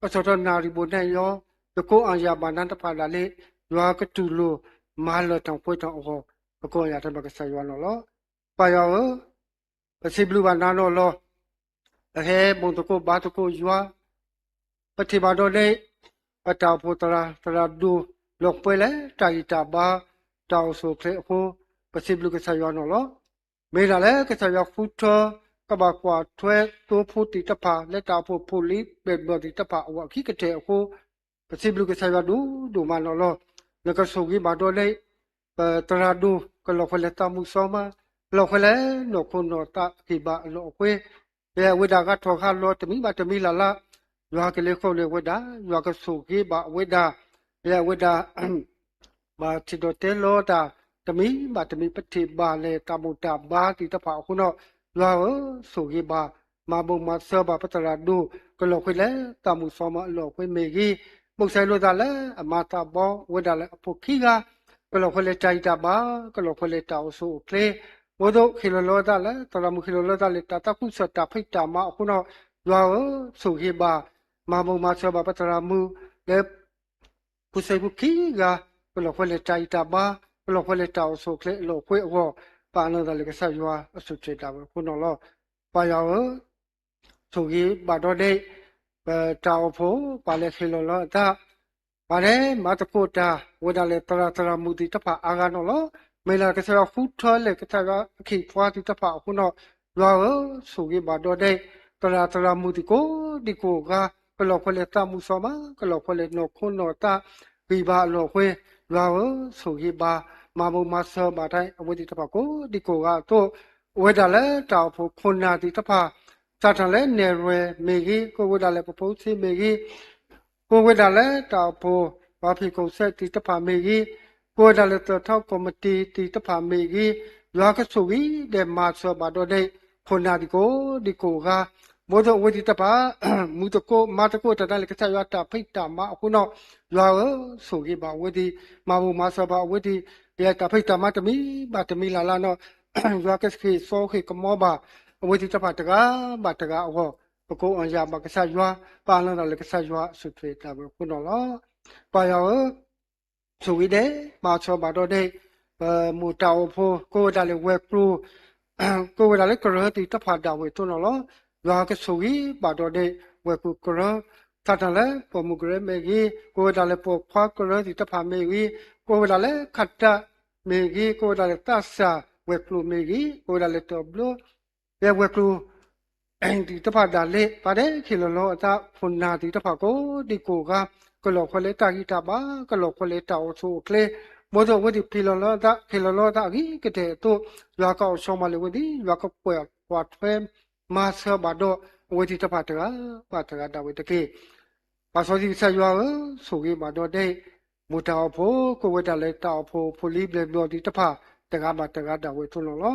ပဆီၣ်ထွဲနၣ်ရံၣ်ဘိးန့ၣ်ယီၤ, ယကိးအါယၤဘၣ်နၤတဖၣ်ဒၣ်လဲာ်, ယွၤကတူၢ်လိာ်မၤလၢာ်တၢ်ကွဲးတၢ်အဂီၢ်, ပကိးအါယၤထဲဘၣ်ကစၢ်ယွၤနီၢ်လီၤ. ပၢ်ယွၤဧၢ, ပစံးဘျုးဘၣ်နၤနီၢ်လီၤ. ပဟဲဘူၣ်သကိးဘါသကိးယွၤ, ပထံၣ်ဘၣ်ဒီးန့ၣ် ပတၢ်အိၣ်ဖှိၣ်သရၣ်သရၣ်ဒိၣ် လီၤပှဲၤလၢတၢ်ဂံၢ်တၢ်ဘါ တၢ်အိၣ်ဆူၣ်အိၣ်ချ့အဃိ, ပစံးဘျုးကစၢ်ယွၤနီၢ်လီၤ. မ့ၢ်ဒၣ်လၢကစၢ်ယွၤဃုထၢ ကဘၣ်ကွၢ်ထွဲသိဖိသ့ၣ်တဖၣ် လၢတၢ်အိၣ်ဖှိၣ်ဖိလံၤဘဲၣ်ဘျီၣ်သ့ၣ်တဖၣ်အဂီၢ်အခံကတၢၢ်အဃိ, ပစံးဘျုးကစၢ်ယွၤဒိၣ်ဒိၣ်မးနီၢ်လီၤ. နကဆိၣ်ဂ့ၤဘၣ်ဒီးန့ၣ် ပသရၣ်ဒိၣ် ကလီၤဃဲၤလၢသးမူစီမး, ကလီၤဃဲၤလၢနီၢ်ခိနီၢ်သးဂံၢ်ဘါအလီၢ်အကွဲ, လၢအဝဲဒၣ်ဂၤထီၣ်ဂၤလီၤတမံၤဘၣ်တမံၤလၢ်လၢ်, ယွၤကလဲၤဃီၤလၢအဝဲဒၣ်, ယွၤကဆိၣ်ဂ့ၤဘၣ်အဝဲဒၣ်, လၢအဝဲဒၣ် ဘၣ်ထံၣ်ဒီးတဲလီၤတၢ် တမံၤဘၣ်တမံၤ ပထံၣ်ဘၣ်လၢတၢ်ဘူၣ်တၢ်ဘါသ့ၣ်တဖၣ်အဃိဒီး, ယွၤဧၢ, ဆိၣ်ဂ့ၤဘၣ်, မၤဘူၣ်မၤစၢၤဘၣ်ပသရၣ်ဒိၣ် ကလီၤဃဲၤလၢသးမူစီမးအလီၢ်အကွဲမ့ၢ်ဂ့ၤ, မုၢ်ဆဲးလိာ်သးလၢအမါသးဘီဝဲဒၣ်လၢအဖိခံဂၤ, ကလီၤဃဲၤလၢတၢ်ဂံၢ်တၢ်ဘါ, ကလီၤဃဲၤလၢတၢ်အိၣ်ဆူၣ်အိၣ်ချ့, ဘီသိၣ်ဃ့ၢ်လီၤလီၤသးလၢ သရၣ်မုၣ်ဃ့ၢ်လီၤလီၤသးလၢတၢ်သးခုကစီၣ်တၢ်ဖံးတၢ်မၤအဃိဒီး, ယွၤဧၢ, ဆိၣ်ဂ့ၤဘၣ်, မၤဘူၣ်မၤစၢၤဘၣ်ပသရၣ်မုၣ်လၢ ဖိဆံးဖိခံဂၤ, ကလီၤဃဲၤလၢတၢ်ဂံၢ်တၢ်ဘါ, ကလီၤဃဲၤလၢတၢ်အိၣ်ဆူၣ်အိၣ်ချ့အလီၢ်အကွဲအဂီၢ်, ပာ်အလီၢ်သးလၢကစၢ်ယွၤအစုထွဲဒၣ်ဝဲအဃိနီၢ်လီၤ. ပၢ်ယွၤဧၢ, ဆိၣ်ဂ့ၤဘၣ်ဒီးန့ၣ် ပတၢ်အိၣ်ဖှိၣ် ပှၤလၢဃ့ၢ်လီၤလီၤအသး, ပှၤလၢမၤသကိးတၢ် ဝဲဒၣ်လၢသရၣ်သရၣ်မုၣ်သ့ၣ်တဖၣ်အါဂၤနီၢ်လီၤ. မ့ၢ်လၢကစၢ်ယွၤဃုထၢလၢကစၢ်ယွၤအခ့အပှၤသ့ၣ်တဖၣ်အဃိနီၢ်, ယွၤဧၢ, ဆိၣ်ဂ့ၤဘၣ်ဒီးန့ၣ် သရၣ်သရၣ်မုၣ်သ့ၣ်ကိးဒံကိးဂၤ, ကလီၤဃဲၤလၢသးမူစီမး, ကလီၤဃဲၤလၢနီၢ်ခိနီၢ်သးဂံၢ်ဘါအလီၢ်အကွဲ, ယွၤဧၢ, ဆိၣ်ဂ့ၤဘၣ်, မၤဘူၣ်မၤစၢၤဘၣ်တၢ် အဝဲသ့ၣ်တဖၣ်ကိးဒံကိးဂၤအသိး, အိၣ်ဝဲဒၣ်လၢတၢ်အိၣ်ဖှိၣ်ခိၣ်နၢ်သ့ၣ်တဖၣ်, စးထီၣ်လၢနဲၣ်ရွဲၣ်မ့ၢ်ဂ့ၤ, ကိးဝဲဒၣ်လၢပဖိဆံးမ့ၢ်ဂ့ၤ, ကိးဝဲဒၣ်လၢတၢ်အိၣ်ဖှိၣ် ပှၤဖံးခိၣ်ဆဲးသ့ၣ်တဖၣ်မ့ၢ်ဂ့ၤ, ကိးဝဲဒၣ်လၢသၢထီၣ်ကီၢ်မတံၤသ့ၣ်တဖၣ်မ့ၢ်ဂ့ၤ, ယွၤကဆိၣ်ဂ့ၤဒီးမၤစၢၤဘၣ်ဒီးန့ၣ် ခိၣ်နၢ်သ့ၣ်ကိးဒံကိးဂၤ, ဘီသိၣ်အဝဲသ့ၣ်တဖၣ် မူသကိးမၤသကိးတၢ်ဒၣ်လၢကစၢ်ယွၤတၢ်ဖံးတၢ်မၤအဃိနီၢ်, ယွၤဧၢ, ဆိၣ်ဂ့ၤဘၣ်အဝဲသ့ၣ်, မၤဘူၣ်မၤစၢၤဘၣ်အဝဲသ့ၣ်, လၢတၢ်ဖံးတၢ်မၤတမံၤဘၣ်တမံၤလၢ်လၢ်နီၢ်, ယွၤကဃ့ၢ်စိဃ့ၢ်ကမီၤဘၣ် အဝဲသ့ၣ်တဖၣ်တဂၤဘၣ်တဂၤအဂီၢ်, ပကိးအါယၤဘၣ်ကစၢ်ယွၤ, ပာ်လီၤသးလၢကစၢ်ယွၤအစုထွဲဒၣ်ဝဲအဃိနီၢ်လီၤ. ပၢ်ယွၤဧၢ, ဆိၣ်ဂ့ၤဒီး မၤစၢၤဘၣ်ဒီးန့ၣ် ပမိၢ်တၢ်အိၣ်ဖှိၣ် ကိးဝဲဒၣ်လၢဝဲၤကျိၤ ကိးဝဲဒၣ်လၢကရၢသ့ၣ်တဖၣ်ဒၣ်ဝဲအသိးနီၢ်လီၤ. ယွၤကဆိၣ်ဂ့ၤဘၣ်ဒီးန့ၣ် ဝဲၤကျိၤကရၢ, စးထီၣ်လၢပိာ်မုၣ်ကရၢမ့ၢ်ဂ့ၤ, ကိးဝဲဒၣ်လၢပိာ်ခွါကရၢသ့ၣ်တဖၣ်မ့ၢ်ဂ့ၤ, ကိးဝဲဒၣ်လၢခးတၢ်မ့ၢ်ဂ့ၤ, ကိးဝဲဒၣ်လၢသးစၢ် ဝဲၤကျိၤမ့ၢ်ဂ့ၤ, ကိးဝဲဒၣ်လၢတဘျီ လၢဝဲၤကျိၤ သ့ၣ်တဖၣ်ဒၣ်လဲာ် ပာ်ဒဲးခ့ၣ်လီၤလီၤအသး ဖိနၢ်သ့ၣ်တဖၣ်ကိးဒံကိးဂၤ ကလီၤဃဲလၢတၢ်ဂံၢ်တၢ်ဘါ ကလီၤဃဲလၢတၢ်အိၣ်ဆူၣ်အိၣ်ချ့, ဘီသိၣ်အဝဲသ့ၣ်ခ့ၣ်လီၤလီၤအသး ခ့ၣ်လီၤလီၤအသးအဂ့ၤကတၢၢ်အသိး ယွၤကအိၣ်ဆီမၤလၢအဝဲသ့ၣ် ယွၤကကွဲးကွၢ်ထွဲ မၤစၢၤဘၣ်ဒီး အဝဲသ့ၣ်တဖၣ်တဂၤဘၣ်တဂၤဒၣ်ဝဲတက့ၢ်. ပၢ်စီဆှံကစၢ်ယွၤဧၢ, ဆိၣ်ဂ့ၤဘၣ်ဒီးဒဲး မိၢ်တၢ်အိၣ်ဖှိၣ် ကိးဝဲဒၣ်လၢတၢ်အိၣ်ဖှိၣ်ဖိလံၤဘျဲၣ်ဘျီသ့ၣ်တဖၣ် တဂၤဘၣ်တဂၤဒၣ်ဝဲအသိးန့ၣ်လီၤ.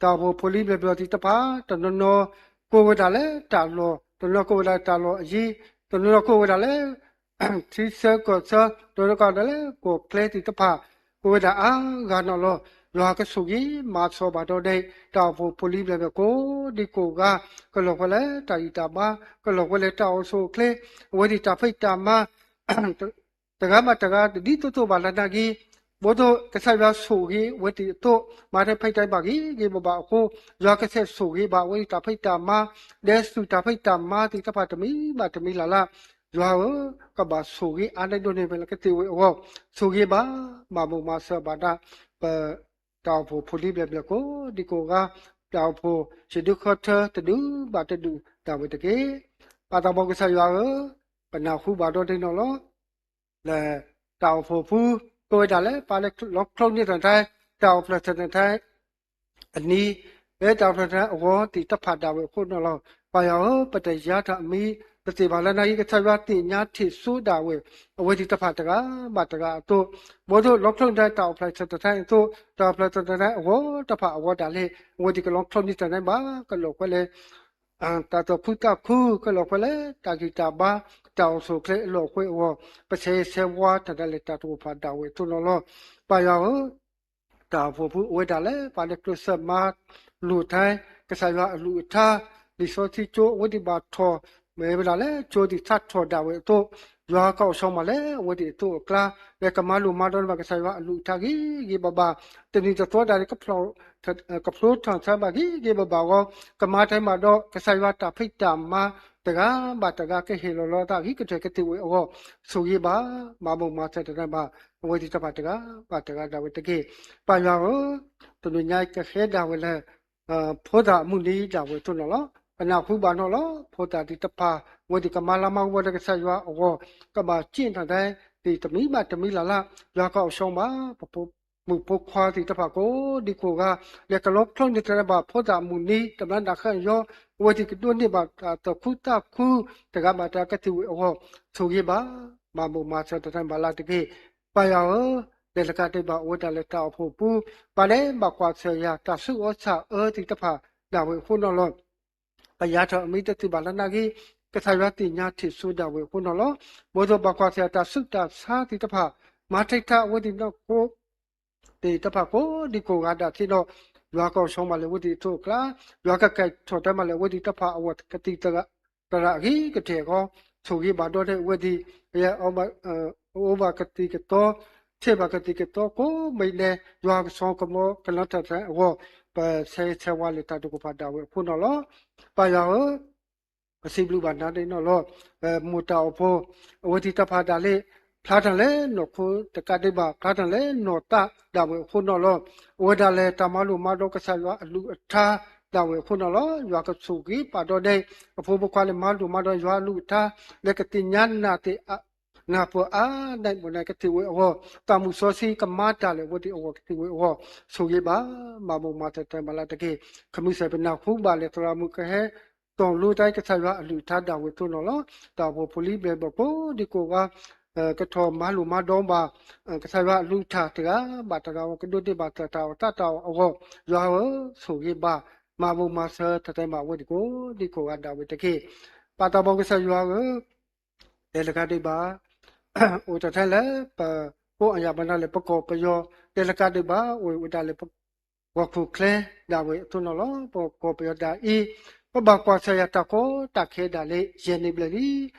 တၢ်အိၣ်ဖှိၣ်ဖိလံၤဘျဲၣ်ဘျီသ့ၣ်တဖၣ် တနီၤနီၤ ကိးဝဲဒၣ်လၢတၢ်လီၢ်, တနီၤကိးဝဲဒၣ်တၢ်လီၢ်အယံၤ, တနီၤနီၤကိးဝဲဒၣ်လၢ ထံဆၢကီၢ်ဆၢ, တနီၤကိးဝဲဒၣ်လၢကီၢ်ချၢသ့ၣ်တဖၣ် ကိးဝဲဒၣ်အါဂၤန့ၣ်လီၤ. ယွၤကဆိၣ်ဂ့ၤမၤစၢၤဘၣ်ဒီးဒဲး တၢ်အိၣ်ဖှိၣ်ဖိလံၤဘျဲၣ်ဘျီကိးဒံကိးဂၤ ကလီၤဃဲလၢတၢ်ဂံၢ်တၢ်ဘါ, ကလီၤဃဲလၢတၢ်အိၣ်ဆူၣ်အိၣ်ချ့, အဝဲသ့ၣ်တၢ်ဖံးတၢ်မၤ တဂၤဘၣ်တဂၤ တဒ်သိးသိးဘၣ်လၢနၤဂ့ၤ, ဘီသိၣ်ကစၢ်ယွၤဆိၣ်ဂ့ၤအဝဲသ့ၣ်အသိး, မၤတၢ်ဖံးတၢ်မၤဘၣ်ဂ့ၤဂ့ၤဘၣ်ဘၣ်အဃိ, ယွၤကဆဲးဆိၣ်ဂ့ၤဘၣ်အဝဲသ့ၣ်တၢ်ဖံးတၢ်မၤ, ဒဲးဆူၣ်တၢ်ဖံးတၢ်မၤသ့ၣ်တဖၣ်တမံၤဘၣ်တမံၤလၢ်လၢ်, ယွၤဧၢ, ကဘၣ်ဆိၣ်ဂ့ၤအါန့ၢ်ဒိၣ်န့ၢ်ဖဲလၢကသ့ဝဲအဂီၢ်, ဆိၣ်ဂ့ၤဘၣ်, မၤဘူၣ်မၤစၢၤဘၣ်ဒၣ် ပ တၢ်အိၣ်ဖှိၣ်ဖိလံၤဘျဲၣ်ဘျီကိးဒံကိးဂၤ, တၢ်အိၣ်ဖှိၣ် ဆံးဒုခီထၢတဒုဘၣ်တဒုဒၣ်ဝဲတက့ၢ်. ပၢ်သးဘီကစၢ်ယွၤဧၢ, ပနၢ်ဟူဘၣ်ဒီးဒ်န့ၣ်လီၤ. လၢတၢ်အိၣ်ဖှိၣ်ဖိ ကိးဝဲဒၣ်လၢ ပာ်လၢလီၤချိၣ်န့ၢ်တၢ်ထဲ တၢ်အိၣ်ဖျဲၣ်ထီၣ်တၢ်ထဲ အနံၤ, လၢတၢ်အိၣ်ဖျဲၣ်ထီၣ်တၢ်ထဲအဂီၢ်သ့ၣ်တဖၣ်ဒၣ်ဝဲအဃိန့ၣ်လီၤ. ပၢ်ယွၤဧၢ, ပတယါတၢ်အမံၤ ပသ့ၣ်ဘၣ်လၢနၤဂ့ၤ, ကစၢ်ယွၤသ့ၣ်ညါထံၣ်စိဒၣ်ဝဲ အဝဲသ့ၣ်တဖၣ်တဂၤဘၣ်တဂၤအသိး, ဘီသိၣ်လီၤချိၣ်န့ၢ်တၢ်အိၣ်ဖျဲၣ်ထီၣ်တၢ်ထဲအသိး, တၢ်အိၣ်ဖျဲၣ်ထီၣ်တၢ်ထဲအဂီၢ်တဖၣ်အဂီၢ်ဒၣ်လဲာ်, အဝဲသ့ၣ်ကလီၤချိၣ်န့ၢ်တၢ်ထဲဘၣ်, ကလီၤဃဲလၢ တၢ်သူၣ်ခုသးခု ကလီၤဃဲလၢတၢ်ဂံၢ်တၢ်ဘါ တၢ်အိၣ်ဆူၣ်အိၣ်ချ့အလီၢ်အဃိအဂီၢ်, ပဆဲးဆဲးဝါတၢ်ဒၣ်လဲာ်တၢ်တအိၣ်ဖးဒၣ်ဝဲအသိးန့ၣ်လီၤ. ပၢ်ယွၤဧၢ, တၢ်အိၣ်ဖှိၣ်ဖိအိၣ်ဝဲဒၣ်လၢ ပာ်လၢကျဲးစၢးမၤလိာ်ထဲ ကစၢ်ယွၤအကလုၢ်ကထါ, လံာ်စီဆှံကၠိ အဝဲသ့ၣ်ဘၣ်ထီၣ် မ့ၢ်ဝဲဒၣ်လၢကၠိသ့ၣ်ထးထီၣ်ဒၣ်ဝဲအသိး, ယွၤကအိၣ်ဆီမၤလၢအဝဲသ့ၣ်အသိးအကျါ, လၢကမၤလိမၤဒိးန့ၢ်ဘၣ်ကစၢ်ယွၤအကလုၢ်ကထါဂ့ၤဂ့ၤဘၣ်ဘၣ်, တနံၤတသီဒၣ်လၢ ကဖျိထီၣ်ထါဘၣ်ဂ့ၤဂ့ၤဘၣ်ဘၣ်အဂီၢ်, ကမၤထဲမၤဒီးကစၢ်ယွၤတၢ်ဖံးတၢ်မၤ တဂၤဘၣ်တဂၤကဟ့ၣ်လီၤလီၤအသးအဂ့ၤကတၢၢ်ကသ့ဝဲအဂီၢ်, ဆိၣ်ဂ့ၤဘၣ်, မၤဘူၣ်မၤစၢၤတၢ်ထဲဘၣ်, အဝဲသ့ၣ်တဖၣ်တဂၤဘၣ်တဂၤဒၣ်ဝဲတက့ၢ်. ပၢ်ယွၤဧၢ, တနံၤညါကဟဲဒၣ်ဝဲလၢ ဖိသၣ်အမုၢ်နံၤဒၣ်ဝဲအသိးန့ၣ်လီၤ. ပနၢ်ဟူဘၣ်န့ၣ်လီၤ. ဖိသၣ်သ့ၣ်တဖၣ် အဝဲသ့ၣ်ကမၤလၤမၤကပီၤလၢကစၢ်ယွၤအဂီၢ်, ကဘၣ်စ့ၢ်တၢ်ထဲသ့ၣ်တမံၤဘၣ်တမံၤလၢ်လၢ်, ယွၤကအိၣ်ဆီဘၣ် ပဖိမုၣ်ဖိခွါသ့ၣ်တဖၣ်ကိးဒံကိးဂၤ, လၢကလီၤချိၣ်န့ၢ်တၢ်ဘၣ်ဖိသၣ်အမုၢ်နံၤ တဘျီနၢ်ဟါယီ, အဝဲသ့ၣ်ကဒိးန့ၢ်ဘၣ်တၢ်သူၣ်ခုသးခု တဂၤဘၣ်တဂၤကသ့ဝဲအဂီၢ်, ဆိၣ်ဂ့ၤဘၣ်, မၤဘူၣ်မၤစၢၤတၢ်ထဲဘၣ်လၢ်တက့ၢ်. ပၢ်ယွၤဧၢ, လၢတကးဒံးဘၣ်အိၣ်ဝဲဒၣ်လၢတၢ်အိၣ်ဖှိၣ်ပူၤ, ပှၤလၢဘၣ်ကွၢ်ဆၢၣ်ယၤတၢ်ဆူးအီၣ်ဆၣ်အၢသ့ၣ်တဖၣ်ဒၣ်ဝဲအဃိန့ၣ်လီၤ. ပယၤထီၣ်အမံၤတသ့ဘၣ်လၢနၤဂ့ၤ, ကစၢ်ယွၤသ့ၣ်ညါထံၣ်စိဒၣ်ဝဲအဃိန့ၣ်လီၤ. ဘီသိၣ်ဘၣ်ကွၢ်ဆၢၣ်ယၤတၢ်ဆူးတၢ်ဆါသ့ၣ်တဖၣ်, မၤထံထါအဝဲသ့ၣ်နီၢ်ခိ သ့ၣ်တဖၣ်ကိးဒံကိးဂၤဒၣ်သ့ဒီး, ယွၤကအိၣ်ဆီမၤလၢအဝဲသ့ၣ်အသိးအကျါ, ယွၤကကဲထီၣ်တၢ်မၤလၢအဝဲသ့ၣ်တဖၣ်အဂီၢ်ကသံၣ်သရၣ်အဂ့ၤကတၢၢ်အဂီၢ်, ဆိၣ်ဂ့ၤဘၣ်ဒီးဒဲးအဝဲသ့ၣ်, အိၣ်ဘၣ်ကသံၣ်ကသီ, ထံၣ်ဘၣ်ကသံၣ်ကသီကိးမံၤဒဲး, ယွၤကဆီကမီၤကလီၤတၢ်ထဲအဂီၢ်, ပဆဲးဆဲးဝါလၢတၢ်ဒိၣ်ကဖၣ်ဒၣ်ဝဲအဃိန့ၣ်လီၤ. ပၢ်ယွၤဧၢ, ပစံးဘျုးဘၣ်နၤဒ်န့ၣ်လီၤ. မိၢ်တၢ်အိၣ်ဖှိၣ် အဝဲသ့ၣ်တဖၣ်ဒၣ်လဲာ် ဖျါထီၣ်လၢနီၢ်ခိတကးဒံးဘၣ်, ဖျါထီၣ်လၢနီၢ်သးဒၣ်ဝဲအဃိန့ၣ်လီၤ. အိၣ်ဝဲဒၣ်လၢတၢ်မၤလိမၤဒိးကစၢ်ယွၤအကလုၢ်ကထါဒၣ်ဝဲအဃိန့ၣ်လီၤ. ယွၤကဆိၣ်ဂ့ၤဘၣ်ဒီးဒဲး အဖိမုၣ်ဖိခွါလၢမၤလိမၤဒိးယွၤအကလုၢ်ကထါ လၢကသ့ၣ်ညါနၢ်သ့ၣ် နၢ်ပၢၢ်အါဒၣ်မ့ၢ်နၤကသ့ဝဲအဂီၢ်, သးမုၢ်စီဆှံကမၤတၢ်လၢအဝဲသ့ၣ်အဂီၢ်ကသ့ဝဲအဂီၢ်, ဆိၣ်ဂ့ၤဘၣ်, မၤဘူၣ်မၤစၢၤတၢ်မၤလၢ်တက့ၢ်. ခမုၢ်စဲးပနၢ်ဟူဘၣ်လၢသရၣ်မုၣ်ကဟဲ တီၤလိတၢ်ကစၢ်ယွၤအကလုၢ်ကထါဒၣ်ဝဲအသိးန့ၣ်လီၤ. တၢ်အိၣ်ဖှိၣ်ဖိလံၤဘျဲၣ်ဘၣ်ကိးဒံကိးဂၤ ကထီၣ်မၤလိမၤဒိးဘၣ် ကစၢ်ယွၤအကလုၢ်ကထါတဂၤဘၣ်တဂၤအဂီၢ်, ကဒိးန့ၢ်ဘၣ်တၢ်အိၣ်သးတၢ်အီၣ်အဂီၢ်, ယွၤဧၢ, ဆိၣ်ဂ့ၤဘၣ်, မၤဘူၣ်မၤစၢၤတၢ်ထဲဘၣ်အဝဲသ့ၣ်ကိးဒံကိးဂၤဒၣ်ဝဲတက့ၢ်. ပၢ်သးဘီကစၢ်ယွၤဧၢ, တဲလၢကးဒံးဘၣ် အိၣ်တၢ်ထဲလၢပကိးအယၢ်ဘၣ်နၤလၢပကီၢ်ပယီၤ, တဲလၢကးဒံးဘၣ် အိၣ်ဝဲဒၣ်လၢ ဂီၤခိၣ်ချၢဒၣ်ဝဲအသိးန့ၣ်လီၤ. ပကီၢ်ပယီၤဒၣ်အံၤ, ပဘၣ်ကွၢ်ဆၢၣ်ယၤတၢ်ကီတၢ်ခဲဒၣ်လၢ ယဲၢ်နံၣ်ဘျဲၣ်လံ.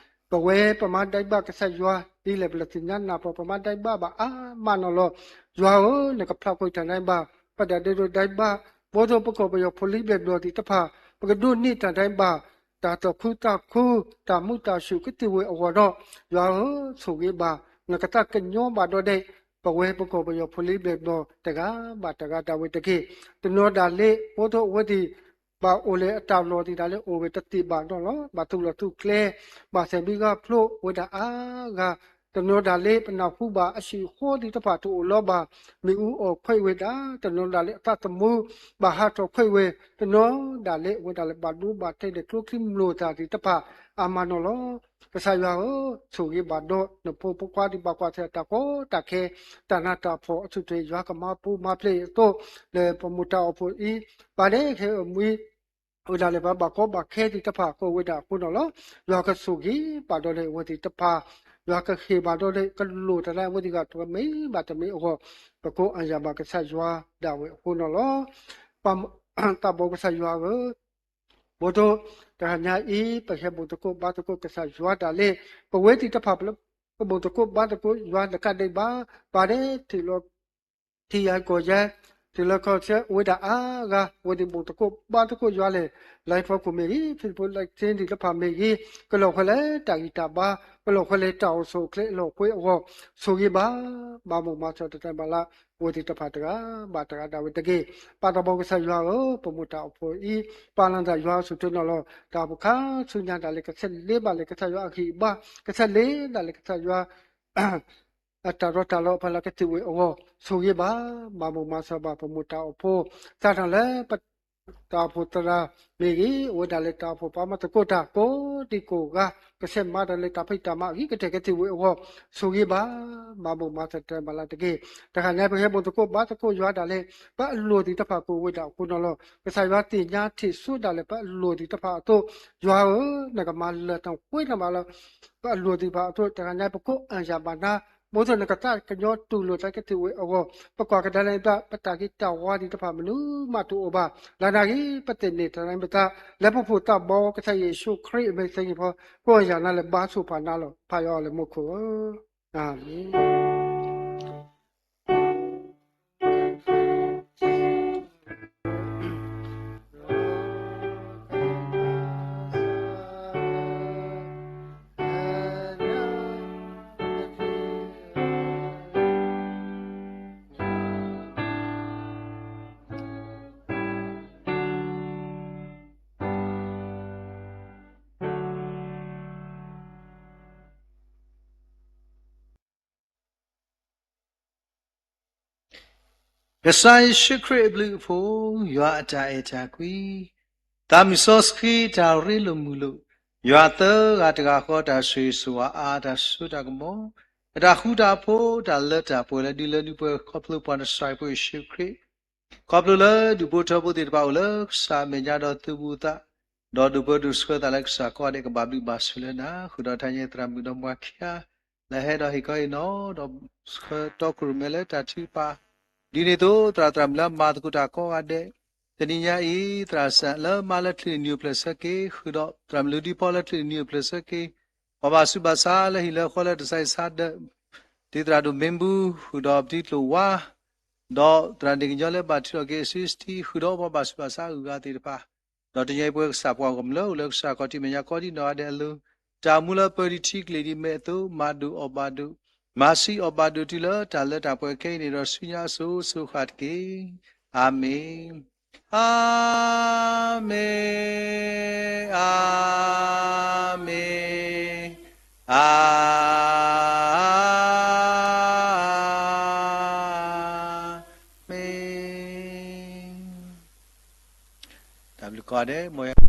ပဝဲပမၤဒံးဘၣ်ကစၢ်ယွၤဒ်လဲၣ်, ပတသ့ၣ်ညါနၢ်ပၢၢ် ပမၤဒံးဘၣ်ဘၣ်အါမးန့ၣ်လီၤ. ယွၤဧၢ, နကဖျါဃုာ်တၢ်ဒံးဘၣ်, ပတၢ်ဒဲးဒိးဒံးဘၣ်, ဘီသိၣ်ပကီၢ်ပယီၤဖိလံၤဘျဲၣ်ဘျီသ့ၣ်တဖၣ်, ပကဒိးန့ၢ်တၢ်ဒံးဘၣ်, တၢ်သူၣ်ခုသးခု, တၢ်မုာ်တၢ်ဆူၣ်ကသ့ဝဲအဂီၢ်ဒီး, ယွၤဧၢ, ဆိၣ်ဂ့ၤဘၣ်, နကသးကညီၤဘၣ်ဒီးဒဲး, ပဝဲပကီၢ်ပယီၤဖိလံၤဘျဲၣ်ဘျီၣ်တဂၤဘၣ်တဂၤဒၣ်ဝဲတက့ၢ်. တနီၤဒၣ်လဲာ် အိၣ်သိးအဝဲသ့ၣ် ဘၣ်အိၣ်လၢအတၢ်လီၢ်သ့ၣ်ဒၣ်လဲာ်အိၣ်ဝဲတသ့ဘၣ်နီၢ်လီၤ. ဘၣ်သူၣ်လီၤသူၣ်ကျဲ ဘၣ်သဲးမံဂၢ်ဖျိးဝဲဒၣ်အါဂၤ, တနီၤဒၣ်လဲာ်ပနၢ်ဟူဘၣ်အဆံးအဃိသ့ၣ်တဖၣ်တအိၣ်လီၤဘၣ် မ့ၣ်အူအီၣ်ခွဲးဝဲဒၣ်, တနီၤဒၣ်လဲာ်အသးသမူ ဘၣ်ဟးထီၣ်ခွဲးဝဲ, တနီၤဒၣ်လဲာ်အဝဲဒၣ်လၢဘၣ်ဒိဘၣ်ထံးဒီးကျိချံမျိာ်သၣ်သ့ၣ်တဖၣ်အါမးနီၢ်လီၤ. ကစၢ်ယွၤဧၢ, ဆိၣ်ဂ့ၤဘၣ်ဒီး နဖိပှၤကွၢ်ဒံးဘၣ်ကွၢ်ဆၢတၢ်ကီတၢ်ခဲ, တၢ်နးတၢ်ဖှီၣ်အဆူၣ်ထွဲ ယွၤကမၤပူၤမၤဖျဲးအသိး လၢပမိၢ်တၢ်အိၣ်ဖှိၣ်အံၤ, ဘၣ်ဒဲခဲအံၤအမံၤ ဝဲဒၣ်လၢပဘၣ်ကီဘၣ်ခဲသ့ၣ်တဖၣ်ကအိၣ်ဝဲဒၣ်အဃိနီၢ်လီၤ. ယွၤကဆိၣ်ဂ့ၤဘၣ်ဒီးလၢအဝဲသ့ၣ်တဖၣ်, ယွၤကဟ့ၣ်ဘၣ်ဒီးလၢကလိၣ်တၢ်လၢအဝဲသ့ၣ်တဂၤတမံၤဘၣ်တမံၤအဂီၢ်, ပကိးအါယၤဘၣ်ကစၢ်ယွၤဒၣ်ဝဲအဃိနီၢ်လီၤ. ပသးဘီကစၢ်ယွၤဧၢ, ဘီဒိ တဂၤညါအံၤ ပဟဲဘူၣ်သကိးဘါသကိးကစၢ်ယွၤဒၣ်လဲာ်, ပဝဲသ့ၣ်တဖၣ် ပဘူၣ်သကိးဘါသကိးယွၤတကးဒံးဘၣ်, ဘၣ်ဒဲထံၣ်လီၤ ထံယၤကီၢ်ယၤ, ထံလီၢ်ကီၢ်ဆၢ အိၣ်ဝဲဒၣ်အါဂၤ အဝဲသ့ၣ်ဘူၣ်သကိးဘါသကိးယွၤလဲၣ်, လံာ်ဖီခိၣ်မ့ၢ်ဂ့ၤ, ဖံးဖိလံာ်တ့သ့ၣ်တဖၣ်မ့ၢ်ဂ့ၤ, ကလီၢ်ဃဲလၢတၢ်ဂံၢ်တၢ်ဘါ, ကလီၢ်ဃဲလၢတၢ်အိၣ်ဆူၣ်အိၣ်ချ့အလီၢ်ဃဲအဂီၢ်, ဆိၣ်ဂ့ၤဘၣ်, မၤမိၢ်မၤစီၤတၢ်တၢ်ဘၣ်လၢ အဝဲသ့ၣ်တဖၣ်တဂၤဘၣ်တဂၤဒၣ်ဝဲတက့ၢ်. ပသးဘီကစၢ်ယွၤဧၢ, ပမိၢ်တၢ်အိၣ်ဖှိၣ်အံၤ, ပာ်လီၤတၢ်ယွၤအဆူၣ်ထၢနီၢ်လီၤ. တၢ်အိၣ်ဖှိၣ်ခါဆူညါဒၣ်လဲာ် ကဆဲးလဲၤဘၣ်လၢကစၢ်ယွၤအဂံၢ်အဘါ, ကဆဲးလဲၤဒၣ်လၢကစၢ်ယွၤ အတၢ်ရီတၢ်လီၤအဖီလာ်ကသ့ၣ်ဝဲအဂီၢ်, ဆိၣ်ဂ့ၤဘၣ်, မၤမိၢ်မၤစီၤဘၣ်ပမိၢ်တၢ်အိၣ်ဖှိၣ်, စးထီၣ်လၢ တၢ်အိၣ်ဖှိၣ်သရၣ်မ့ၢ်ဂ့ၤ, အဝဲဒၣ်လၢတၢ်အိၣ်ဖှိၣ်ပှၤမၤသကိးတၢ်ကိးဒံကိးဂၤ, ကဆဲးမၤတၢ်လၢတၢ်ဖံးတၢ်မၤအဂ့ၤကတၢၢ်ကသ့ၣ်ဝဲအဂီၢ်, ဆိၣ်ဂ့ၤဘၣ်, မၤမိၢ်မၤစီၤတၢ်ဘၣ်လၢတက့ၢ်. တဂၤညါပဟဲဘူၣ်သကိးဘါသကိးယွၤဒၣ်လဲာ်, ပအလိၣ်သ့ၣ်တဖၣ်ကအိၣ်ဝဲဒၣ်အဃိနီၢ်လီၤ. ကစၢ်ယွၤသ့ၣ်ညါထံၣ်ဆိဒၣ်လဲာ် ပအလိၣ်သ့ၣ်တဖၣ်အသိး, ယွၤဧၢ, နကမၤလၢာ်တၢ်ကွဲးတၢ်မၤလၢ ပအလိၣ်သ့ၣ်တဖၣ်အသိး, တဂၤညါပကိးအါယၤဘၣ်နၤ, ဘီဒိနကသးကညီတူၢ်လိာ်တၢ်ကသ့ၣ်ဝဲအဂီၢ်, ပကွၢ်ကဒါလၢပတၢ်ဂ့ၤတၢ်ဝါသ့ၣ်တဖၣ်မနုၤမးတအိၣ်ဘၣ်, လၢနဂ့ၤပသ့ၣ်န့ၣ်တၢ်န့ၣ်ပသး, လၢပဖိသးဘီကစၢ်ယ့ၣ်ၡူးခရံာ်အမံၤသ့ၣ်ညါဖီ, ကိးအါယၤနၤလၢဘါဆိၣ်ဖးနၤလီၤ. ဖးယံၤအီၤလၢမူခိၣ်ဧၢ, အၤမ့ၣ်. ကစၢ်ယ့ၣ်ၡူးခရံာ်အဘျုးအဖှိၣ်, ယွၤအတၢ်အဲၣ်တၢ်ကွံ, သးမုၢ်စီဆှံတၢ်ရ့လိာ်မုာ်လိာ်, ယွၤသၢဂၤတဂၤဃီတၢ်ဆိၣ်ဂ့ၤဆိၣ်ဝါအါတၢ်စိတၢ်ကမီၤ, အတၢ်ဃူတၢ်ဖိး တၢ်လၢတၢ်ပှဲၤလၢဒုးလၢဒုးပှဲၤ ခီဖျိပှၤနစၢ်ဖိယ့ၣ်ၡူးခရံာ်, ခီဖျိလၢဒူၣ်ဖိထၢဖိသ့ၣ်တဖၣ်အိၣ်လၢကစၢ်အမဲာ်ညါဒီးသုးဘူးသး, ဒီးဒူၣ်ဖိဒူၣ်ဆှၢသးလၢကစၢ်ကိးဂၤဒဲးကဘၣ်ဘျုးဘၣ်ဆိၣ်လၢနၤ, ဃုာ်ဒီးထါညါသရၣ်မုၣ်ဒီးမါခံဂၤ လၢဟဲဒီးဟ့ၣ်ခီဟ့ၣ်နီၤ ဒီးဆှၢတီခိၣ်ရိၣ်မဲလၢတၢ်ထုကဖၣ်, ဒ်န့ၣ်အသိး သရၣ်သရၣ်မုၣ်လၢအမၤသကိးတၢ်ကိးဂၤဒဲး, တနံၤညါအံၤ သရၣ်စၣ်လၢမါလၢချံးနံၤအိၣ်ဖျဲၣ်ဆၢက့ၤ, ဃုာ်ဒီးသရၣ်မုၣ်လုၢ်ဒံဖီလၢချံးနံၤအိၣ်ဖျဲၣ်ဆၢက့ၤ, ပှၤဘၣ်ဆူးဘၣ်ဆါလၢဟံၣ်လၢဃီလၢတၢ်ဆါဟံၣ်ဆါဒၢး, ဒ်သရၣ်ဒိၣ်မ့ၢ်ဘူ, ဃုာ်ဒီးပတံၤကျိာ်ဝါ, ဒီးသရၣ်န့ၣ်ကညီလၢဘၣ်ထုးထီၣ်က့ၤအစုစတံ, ဃုာ်ဒီးပှၤဘၣ်ဆူးဘၣ်ဆါအဂုၤအဂၤသ့ၣ်တဖၣ်, ဒီးတနံၤအံၤပဝဲကစၢ်ပှၤဂီၢ်မုၢ်လၢအိၣ်လၢကစၢ်ခီၣ်ထံးမဲာ်ညါကိးဒံနီၢ်ဂၤဒဲးအလိၤ, တၢ်အိၣ်မူလၢပၢၤဒံးထံကျ့ၤဒံးမဲာ်အသိး မၤဒိၣ်အီၣ်ဘၣ်ဒိၣ်, မၤဆံးအီၣ်ဘၣ်ဒိၣ်တုၤလၢတၢ်လၢတၢ်ပှဲၤခဲအံၤန့ၣ်ဒီးဆူညါအစိၤစိၤဃၣ်တက့ၢ်. အၤမ့ၣ်. အၤမ့ၣ်, အၤမ့ၣ်, အၤမ့ၣ်. တၢ်ဘျုးကိးဂၤဒဲး, မ်ယွၤ